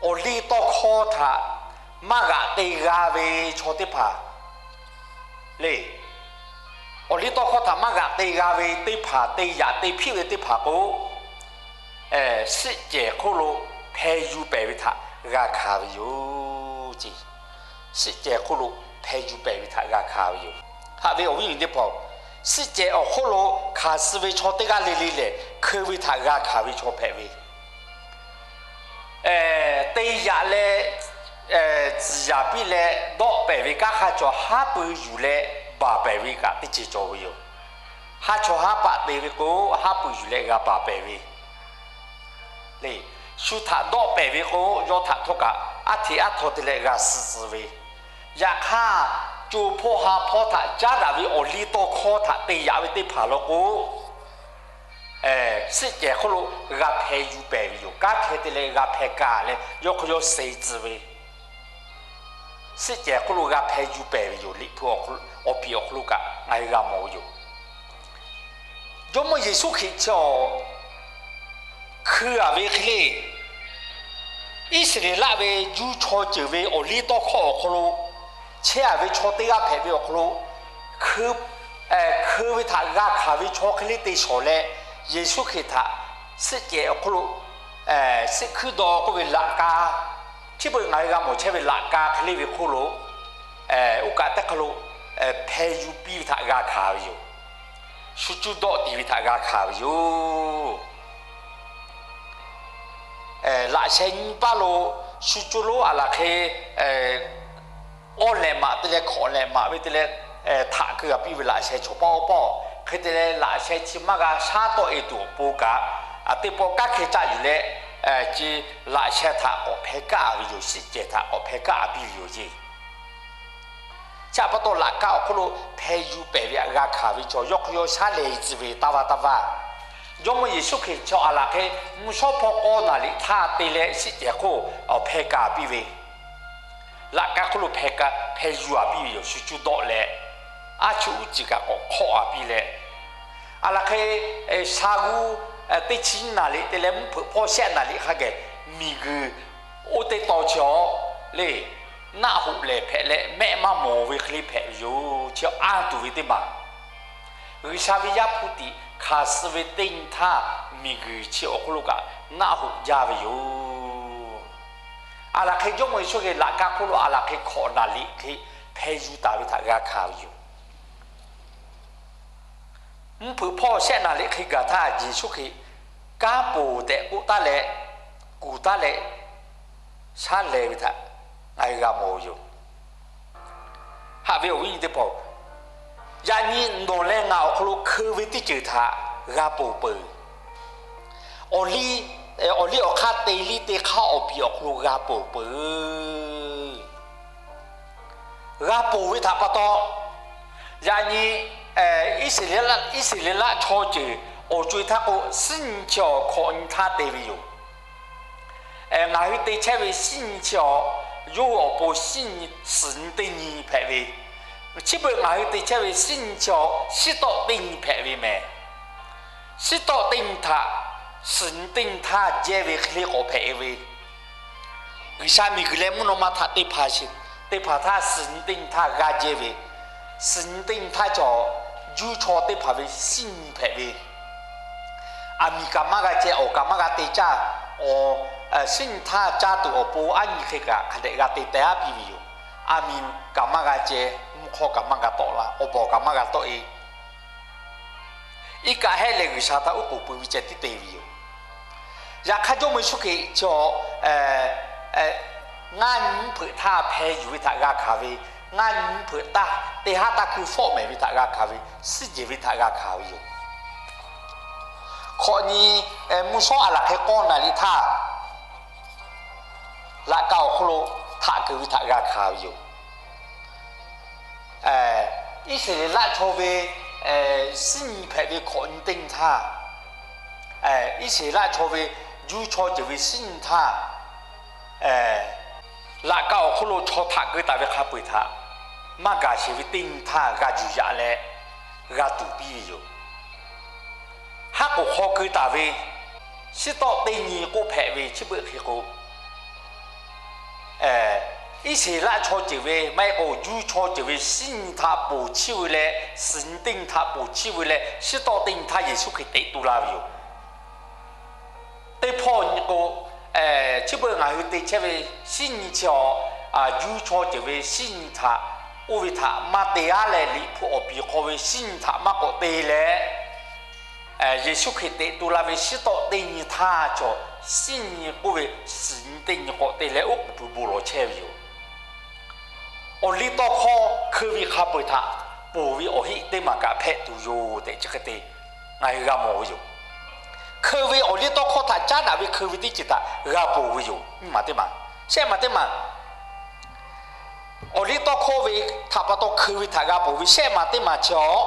awˬ liˇ tawˇ hkawˇ htaꞈ maˇ g'aꞈ te g'a ve chaw teˇ hpaˍ le, awˬ liˇ tawˇ hkawˇ htaꞈ maˇ g'aꞈ te g'a ve teˇ hpaˍ, te yaꞈ te hpiˆ ve teˇ hpaˍ k'o, suhˆ cehˬ hk'oˆ lo hpeh yuˬ pehˍ ve htaꞈ g'a hkanˍ ve yoˬ ce. Suhˆ cehˬ hk'oˆ lo hpeh yuˬ pehˍ ve htaꞈ g'a hkanˍ ve yoˬ. Haꞈ ve awˬ viˉ awˬ nyi teˇ hpaˍ-oˬ, suhˆ cehˬ awˬ hk'oˆ lo hkanˍ suh ve chaw teˇ g'aˇ le le lehˬ, hkeu ve htaꞈ g'a hkanˍ ve chaw hpehꞈ ve, te yaꞈ leh tcuhˍ yaˍ piˇ leh dawˆ pehˍ ve kanˉ hk'a cawˬ haˉ pui yuˬ leh baˬ pehˍ ve kaꞈ teˇ ceuˬ cawˬ ve yoˬ. Haˉ chawˇ haˉ paˆ te ve k'o, haˉ pui yuˬ leh g'a baˬ pehˍ ve le. Shu htaꞈ dawˆ pehˍ ve k'o, yawˇ htaꞈ htawˇ kaꞈ aˉ hteꞈ aˉ htaw te leh g'a suh tcuh ve. Yaꞈ hk'aˇ, co hpawˇ ha hpawˇ htaꞈ caˉ daꞈ ve awˬ liˇ tawˇ hkawˇ htaꞈ te yaꞈ ve teˇ hpaˍ law k'o, suhˆ cehˬ hk'oˆ lo g'a hpeh yuˬ pehˍ ve yoˬ. Kanˉ hkeh te leh g'a hpeh kaˬ leh yawˇ hk'aw yawˇ suh tcuh ve, suhˆ cehˬ hk'oˆ lo g'a hpeh yuˬ pehˍ ve yoˬ. Liꞈ hpu awˬ piˍ awˬ hk'aw lo kaꞈ ngaˬ hui g'a mawˬ ve yoˬ. Jawˇmawˇ Yeˍsuˆ Hkriꞈ chi awˬ hkui-a ve hk'e le, Iˉsaˍreˍlaˆ ve juˇ chaw ceuˬ ve awˬ liˇ tawˇ hkawˇ awˬ hk'aw lo chehˇ-a ve chaw teˇ g'aˇ hpehꞈ ve awˬ hk'aw lo, hkui ve htaꞈ g'a hkanˍ ve chaw hk'e le te shawˍ leh, Yeˍsuˆ Hkriꞈ htaꞈ suhˆ cehˬ awˬ hk'aw lo suhˆ hkuiˉ dawˇ k'oˆ ve laꞈ ka, chi beuꞈ ngaˬ hui g'a mawˬ chehˇ ve laꞈ ka hk'e le ve hk'oˆ lo, oˇ kaꞈ teˇ hk'a lo hpeh yuˬ piˇ ve htaꞈ g'a hkanˍ ve yoˬ. Shu cuˇ dawˆ tiˍ ve htaꞈ g'a hkanˍ ve yoˬ. Laꞈ sheh nyi paˇ lo shu cuˇ lonˉ a laˬ hk'e awˇ lehˬ maꞈ te leh hkawꞈ lehˬ maꞈ ve te leh htaꞈ keu g'a piˇ ve laꞈ sheh chaw paˇ oˇ paˇ hk'e te leh, laꞈ sheh chi maˇ g'a shaˉ tawˆ-e tuˬ awˬ pon kaꞈ, teˇ pawˆ kanˉ hk'e caˆ yuˬ leh, chi laꞈ sheh htaꞈ k'awꞈ hpeh kaˆ ve yoˬ. Suhˆ cehˬ htaꞈ k'awꞈ hpeh kaˆ piˇ ve yoˬ ceˇ. Chi htaꞈ pa taw, laꞈ ka awˬ hk'oˆ lo hpeh yuˬ pehˍ ve htaꞈ g'a hkanˍ ve chaw yawˇ hk'aw yawˇ shaˉ lehˬ tcuh ve taˇ vaˇ taˇ vaˇ. Jawˇmawˇ Yeˍsuˆ Hkriꞈ chi a laˬ hk'e mvuhˇ shawˉ hpawˇ k'awˇ naˍ riꞈ htaˇ te leh suhˆ cehˬ hk'oˆ awˬ hpeh kaˆ piˇ ve, laꞈ ka hk'oˆ lo hpeh kaˆ hpeh yuˬ-a piˇ ve yoˬ. Shu cuˇ dawˆ leh, aˉ chuˇ uˉ ciˍ kaꞈ k'awꞈ hk'awˆ-a piˇ leh, a laˬ hk'e sha g'uˇ teˇ chi naˍ riꞈ te leh mvuhˇ hpeuꞈ hpawˇ shehˆ naˍ riꞈ hk'a geh miˬguiˬ oˇ teˇ taw chi awˬ le, naˆ hoꞈ lehˬ hpehꞈ leh mehˆ maˇ mawˬ ve hk'e le hpehꞈ ve yoˬ. Chi anˇ tuˬ ve teˇ maˬ, G'uiˬsha ve Yaˇ hpu tiꞈ hkanˍ suh ve teˇ nyi htaˇ, miˬguiˬ chi awˬ hk'oˆ lo kaꞈ naˆ hoꞈ jaˇ ve yoˬ. A laˬ hk'e Jawˇmawˇ Yeˍsuˆ Hkriꞈ laꞈ ka hk'oˆ lo a laˬ hk'e hkawꞈ naˍ riꞈ hk'e hpeh yuˬ taˍ ve htaꞈ g'a hkanˍ ve yoˬ. Mvuhˇ hpeuꞈ hpawˇ shehˆ naˍ riꞈ hk'e gaˬ htaˇ, Yeˍsuˆ Hkriꞈ kanˉ poˬ tehꞈ k'oˆ taˉ leh, kuˬ taˉ leh, shaˉ lehˬ ve htaꞈ ngaˬ hui g'a mawˬ ve yoˬ. Haꞈ ve awˬ viˉ nyi teˇ hpaˍ-oˬ, yaꞈ nyi nawˬ leh ngaˬ awˬ hk'aw lo hkeu ve teˇ ceuˬ htaꞈ g'a ponˬ peuˬ. Awˬ liˇ awˬ hk'aˇ te liˇ te hk'aˇ awˬ piˍ awˬ hk'aw lo g'a ponˬ peuˬ. G'a ponˬ ve htaꞈ pa taw, yaꞈ nyi Iˉsaˍreˍlaˆ chaw ceuˬ awˬ co-e htaˇ k'o, suhˉ nyi chi awˬ hkawꞈ nyi htaˇ te ve yoˬ. Ngaˬ hui te chehˇ ve suhˉ nyi chi awˬ, yawˇ hui awˬ pon suhˉ nyi suhˍ nyi teˇ nyi hpehꞈ ve, chi beuꞈ ngaˬ hui te chehˇ ve suhˉ nyi chi awˬ, shiˉ tawˆ teˇ nyi hpehꞈ ve mehˍ. Shiˉ tawˆ teˇ nyi htaꞈ suhˍ nyi teˇ nyi htaˇ jehˇ ve hk'e le k'awꞈ hpehꞈ ve, G'uiˬsha miˬguiˬ leh mvuhˇ naw ma htaꞈ teˇ hpaˍ shiˍ, teˇ hpaˍ htaˇ suhˍ nyi teˇ nyi htaˇ g'a jehˇ ve, suhˍ nyi teˇ nyi htaˇ cawˬ, juˇ chaw teˇ hpaˍ ve suhˉ nyi hpehꞈ ve, aˬ miˍ kaꞈ maˇ g'a ceh, awˬ kaꞈ maˇ g'a te caˇ, awˬ suhˉ nyi htaˇ caˇ tuˬ awˬ pon aˉ nyi hk'e kaꞈ hk'a dehꞈ g'a te teh-a piˇ ve yoˬ. Aˬ miˍ kaꞈ maˇ g'a ceh, mvuhˇ hk'awˇ kaꞈ maˇ g'a tawˆ la, awˬ bawˬ kaꞈ maˇ g'a tawˆ-e. Iˉ kaˆ hehˆ leh G'uiˬsha htaꞈ uˉ k'oˍ pui ve ceh tiˉ te ve yoˬ. Yaꞈ hk'aˇ Jawˇmawˇ Yeˍsuˆ Hkriꞈ chi ngaˇ nyi mvuhˇ hpeuꞈ htaˇ hpeh yuˬ ve htaꞈ g'a hkanˍ ve, ngaˇ nyi mvuhˇ hpeuꞈ taˇ teˇ haˉ taˇ hkuˇ fawˆ mehˍ ve htaꞈ g'a hkanˍ ve, suhˉ jehˬ ve htaꞈ g'a hkanˍ ve yoˬ. Hkawꞈ nyi mvuhˇ shawˉ a laˬ hk'e k'awˇ naˍ riꞈ htaˇ, laꞈ ka awˬ hk'oˆ lo htaꞈ keu ve htaꞈ g'a hkanˍ ve yoˬ. Iˉsaˍreˍlaˆ chaw ve suhˉ nyi hpehꞈ ve hkawꞈ nyi teˇ nyi htaˇ, Iˉsaˍreˍlaˆ chaw ve juˇ chaw ceuˬ ve suhˉ nyi htaˇ, laꞈ ka awˬ hk'oˆ lo chaw htaꞈ keu taˍ ve hk'a peu-eˬ htaꞈ maˇ gaˬ sheˍ ve teˇ nyi htaˇ g'a juˬ yaꞈ leh g'a tuˬ piˇ ve yoˬ. Haˉ k'oˍ hk'aw keu taˍ ve shiˉ tawˆ teˇ nyi k'oˆ hpehꞈ ve chi beuꞈ hk'e k'o, Iˉsaˍreˍlaˆ chaw ceuˬ ve maˇ heˆ k'o juˇ chaw ceuˬ ve suhˉ nyi htaꞈ ponˬ chiˇ ve leh, suhˍ nyi teˇ nyi htaꞈ ponˬ chiˇ ve leh, shiˉ tawˆ teˇ nyi htaˇ Yeˍsuˆ Hkriꞈ teꞈ tu la ve yoˬ. Teˇ hpawˇ nyi k'o, chi beuꞈ ngaˬ hui te chehˇ ve suhˉ nyi chi awˬ, juˇ chaw ceuˬ ve suhˉ nyi htaꞈ oˇ ve htaꞈ maˇ te-a leh, Liꞈ hpu awˬ piˍ hk'aw ve suhˉ nyi htaꞈ maˇ k'awꞈ te leh, Yeˍsuˆ Hkriꞈ teꞈ tu la ve shiˉ tawˆ teˇ nyi htaˇ cawˬ suhˉ nyi k'oˆ ve suhˍ nyi teˇ nyi k'awꞈ te leh oˉ k'oˍ pui bon lawˬ chehˇ ve yoˬ. Awˬ liˇ tawˇ hkawˇ hkeu ve hk'a peu-eˬ htaꞈ ponˬ ve awˬ heˆ teˇ maˬ kaꞈ hpehꞈ tuˬ yoˬ tehꞈ chi hk'e te ngaˬ hui g'a mawˬ ve yoˬ. Hkeu ve awˬ liˇ tawˇ hkawˇ htaꞈ caˉ daꞈ ve hkeu ve teˇ ceuˬ htaꞈ g'a ponˬ ve yoˬ. Nyi maˬ teˇ maˬ, shehˆ maˬ teˇ maˬ, awˬ liˇ tawˇ hkawˇ ve htaꞈ pa taw hkeu ve htaꞈ g'a ponˬ ve, shehˆ maˬ teˇ maˬ chi awˬ,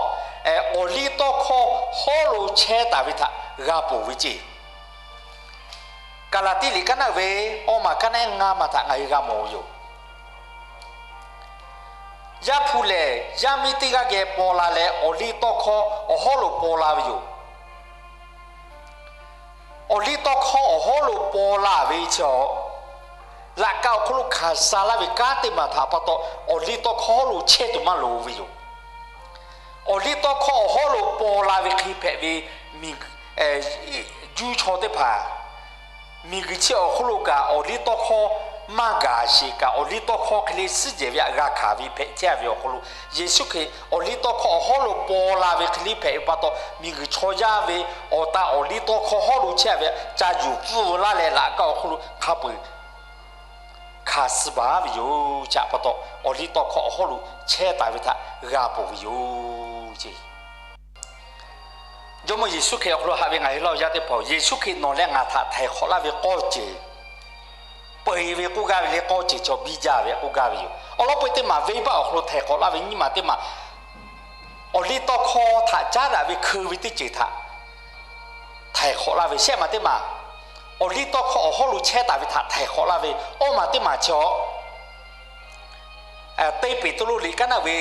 awˬ liˇ tawˇ hkawˇ hawˉ lo chehˇ taˍ ve htaꞈ g'a ponˬ ve ceˇ. Kaˍlaˍtiˆ liꞈ kaˉ naˆ ve awˇ maˬ kaˉ naˆ ngaˇ maˬ htaꞈ ngaˬ hui g'a mawˬ ve yoˬ. Yaˇ hpu lehˬ, yaˇ miˇ teˇ g'aˇ geh paw la leh, awˬ liˇ tawˇ hkawˇ awˬ hawˉ lo paw la ve yoˬ. Awˬ liˇ tawˇ hkawˇ awˬ hawˉ lo paw la ve chi awˬ, laꞈ ka awˬ hk'aw lo hkanˍ suh laˇ ve kanˉ teˇ maˬ htaꞈ pa taw, awˬ liˇ tawˇ hkawˇ hawˉ lo chehˇ tuˬ maˇ loˍ ve yoˬ. Awˬ liˇ tawˇ hkawˇ awˬ hawˉ lo paw la ve hk'e hpehꞈ ve, miˬ, Juˇ chaw teˇ hpaˍ miˬguiˬ chi awˬ hk'oˆ lo kaꞈ awˬ liˇ tawˇ hkawˇ maˇ gaˬ sheˍ kaꞈ, awˬ liˇ tawˇ hkawˇ hk'e le suhˉ jehˬ ve htaꞈ g'a hkanˍ ve hpehꞈ chehˇ ve awˬ hk'aw lo, Yeˍsuˆ Hkriꞈ awˬ liˇ tawˇ hkawˇ awˬ hawˉ lo paw la ve hk'e le hpehꞈ ve pa taw, miˬguiˬ chaw yaˇ ve awˬ ta awˬ liˇ tawˇ hkawˇ hawˉ lo chehˇ ve ca yuˬ pfuhˇ laˇ leh, laꞈ ka awˬ hk'aw lo hk'a peu-eˬ hkanˍ suh baˬ ve yoˬ. Chi htaꞈ pa taw, awˬ liˇ tawˇ hkawˇ awˬ hawˉ lo chehˇ taˍ ve htaꞈ g'a ponˬ ve yoˬ ce. Jawˇmawˇ Yeˍsuˆ Hkriꞈ awˬ hk'aw lo haꞈ ve ngaˬ hui laˇ awˬ yaˇ teˇ hpaˍ-oˬ, Yeˍsuˆ Hkriꞈ nawˬ leh ngaˬ htaꞈ htaiˍ hk'awꞈ laˇ ve k'awˇ ceuˬ, peu-eˬ ve k'oˆ gaˇ ve le, k'awˇ ceuˬ chaw biˇ jaˇ ve k'oˆ gaˇ ve yoˬ. Awˬ lawn peu-eˬ teˇ maˬ venˇbaˆ awˬ hk'aw lo htaiˍ hk'awꞈ laˇ ve nyiˇ maˬ teˇ maˬ, awˬ liˇ tawˇ hkawˇ htaꞈ caˉ daꞈ ve hkeu ve teˇ ceuˬ htaꞈ htaiˍ hk'awꞈ laˇ ve shehˆ maˬ teˇ maˬ, awˬ liˇ tawˇ hkawˇ awˬ hawˉ lo chehˇ taˍ ve htaꞈ htaiˍ hk'awꞈ laˇ ve awˇ maˬ teˇ maˬ chi awˬ, teˇ Peˍtruˆ liꞈ kaˉ naˆ ve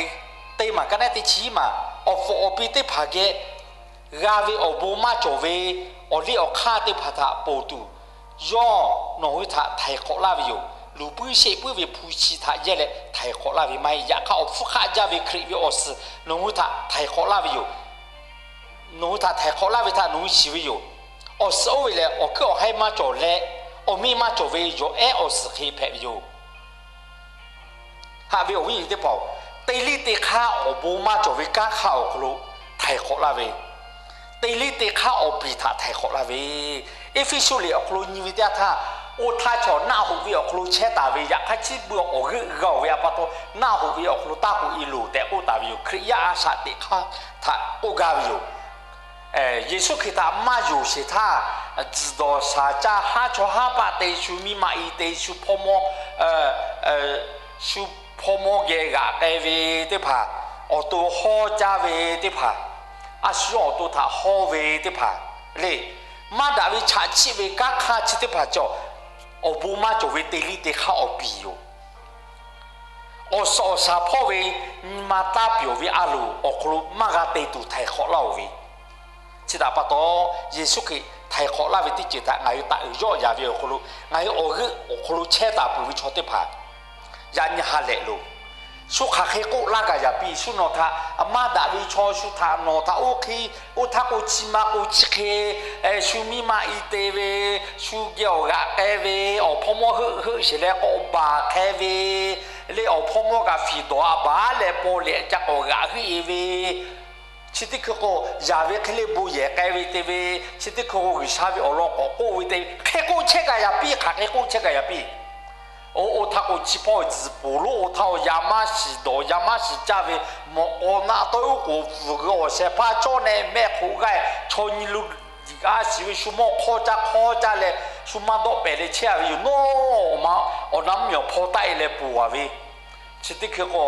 teˇ maˬ kaˉ naˆ teˇ chi maˬ, awˬ pfuhˍ awˬ pi teˇ hpaˍ geh g'a ve awˬ bon maˇ cawˬ ve awˬ liˇ awˬ hk'aˇ teˇ hpaˍ htaꞈ ponˬ tuˬ, yawˇ nawˬ hui htaꞈ htaiˍ hk'awꞈ laˇ ve yoˬ. Luˬ puiˉ sheˆ puiˉ ve hpu shi htaꞈ yehˇ leh htaiˍ hk'awꞈ laˇ ve maˇ heˆ. Yaꞈ hk'aˇ, awˬ hpfuhˇ hk'aˆ jaˇ ve Hkriꞈ ve awˬ suhˍ nawˬ hui htaꞈ htaiˍ hk'awꞈ laˇ ve yoˬ. Nawˬ hui htaꞈ htaiˍ hk'awꞈ laˇ ve htaꞈ nawˬ hui shiˍ ve yoˬ. Awˬ suhˍ oˇ ve lehˬ, awˬ hkuiˉ awˬ haiˇ maˇ cawˬ leh, awˬ miˇ maˇ cawˬ ve yawˬ ehˉ awˬ suhˍ hk'e hpehꞈ ve yoˬ. Haꞈ ve awˬ viˉ awˬ nyi teˇ hpaˍ-oˬ, teˇ liˇ teˇ hk'aˇ awˬ bon maˇ cawˬ ve kanˉ hk'aˇ awˬ hk'aw lo htaiˍ hk'awꞈ laˇ ve, teˇ liˇ teˇ hk'aˇ awˬ piˍ htaꞈ htaiˍ hk'awꞈ laˇ ve, Eˇfeˇsuꞈ liꞈ awˬ hk'aw lo nyi ve teˇ yanˇ htaˇ, oˇ htaˇ chaw naˆ hoꞈ ve awˬ hk'aw lo chehˇ taˍ ve, yaꞈ hk'aˇ chi beuꞈ awˬ g'euˆ g'a-oˬ ve htaꞈ pa taw, naˆ hoꞈ ve awˬ hk'aw lo taˇ k'oꞈ e loˬ tehꞈ k'oˆ taˍ ve yoˬ. Hkriꞈ yaˇ a shaꞈ teꞈ hk'aˇ htaꞈ k'oˆ gaˇ ve yoˬ. Yeˍsuˆ Hkriꞈ htaꞈ maˇ yonˍ sheˍ htaˇ, tzuhˬ dawˬ shaˍ caˇ haˉ chaw haˉ paˆ te, shu miˇ ma i te, shu hpawˇ mawˇ, shu hpawˇ mawˇ geh g'aꞈ k'ai ve teˇ hpaˍ, awˬ to hawˇ caˇ ve teˇ hpaˍ, a shu awˬ to htaꞈ hawˇ ve teˇ hpaˍ le, maˇ daꞈ ve chaꞈ chiˆ ve kanˉ hk'aˇ chi teˇ hpaˍ cawˬ, awˬ bon maˇ cawˬ ve teˇ liˇ teˇ hk'aˇ awˬ piˍ yoˬ. Awˬ suhˍ awˬ shaˍ hpawˇ ve nyi ma taˇ pyawˬ ve a loˍ awˬ hk'aw lo maˇ g'a te tuˬ htaiˍ hk'awꞈ laˇ-oˬ ve, chi htaꞈ pa taw, Yeˍsuˆ Hkriꞈ htaiˍ hk'awꞈ laˇ ve teˇ ceuˬ htaꞈ ngaˬ hui taꞈ uiˍ yawˆ yaˍ ve awˬ hk'aw lo, ngaˬ hui awˬ g'euˆ awˬ hk'aw lo chehˇ taˍ peuˬ ve chaw teˇ hpaˍ, yaꞈ nyi ha lehˬ loˬ. Shu hk'aˬ hk'e k'oˆ laˇ gaˬ yaˍ piˇ. Shu nawˬ htaꞈ maˇ daꞈ ve chaw, shu htaꞈ nawˬ htaꞈ oˇ hk'e, oˇ htaˇ k'o chi ma k'o chi hk'e, shu miˇ ma i te ve, shu geh awˬ g'aꞈ k'ai ve, awˬ hpawˇ mawˇ heuˆ heuˆ sheˍ leh k'awꞈ baˬ hk'e ve, le awˬ hpawˇ mawˇ kaꞈ fiˍ dawˬ a baˬ leh paw leh ca k'awꞈ g'aꞈ huiˉ e ve, chi teˇ hkui k'o, yaˍ ve hk'e le bon yehˬ k'ai ve te ve, chi teˇ hkui k'o G'uiˬsha ve awˬ lawn k'awꞈ k'oˆ ve te ve, hk'e k'oˆ chehˇ kaꞈ yaˍ piˇ, hk'aˬ hk'e k'oˆ chehˇ kaꞈ yaˍ piˇ. Oˇ, oˇ htaˇ k'o chi hpawˇ tzuhˬ poˬ lonˉ, oˇ htaˇ awˬ yaˇ maˇ shiˍ dawˬ, yaˇ maˇ shiˍ caˇ ve, mawꞈ k'aw naˆ tawˇ oˉ k'oˍ pfuhˍ g'uiˬ awˬ shehˍ hpaˇ cawˇ neh mehˆ hk'oꞈ g'aˇ chaw nyi lo a shiˍ ve shu mawˇ hk'awˇ caˇ hk'awˇ caˇ leh shu maˇ dawˆ pehˍ leh chehˇ a ve yoˬ. Nawˉ, awˬ ma, awˬ na mvuhˇmiˬ awˬ hpawˇ taˆ e leh ponˬ a ve, chi teˇ hkui k'o,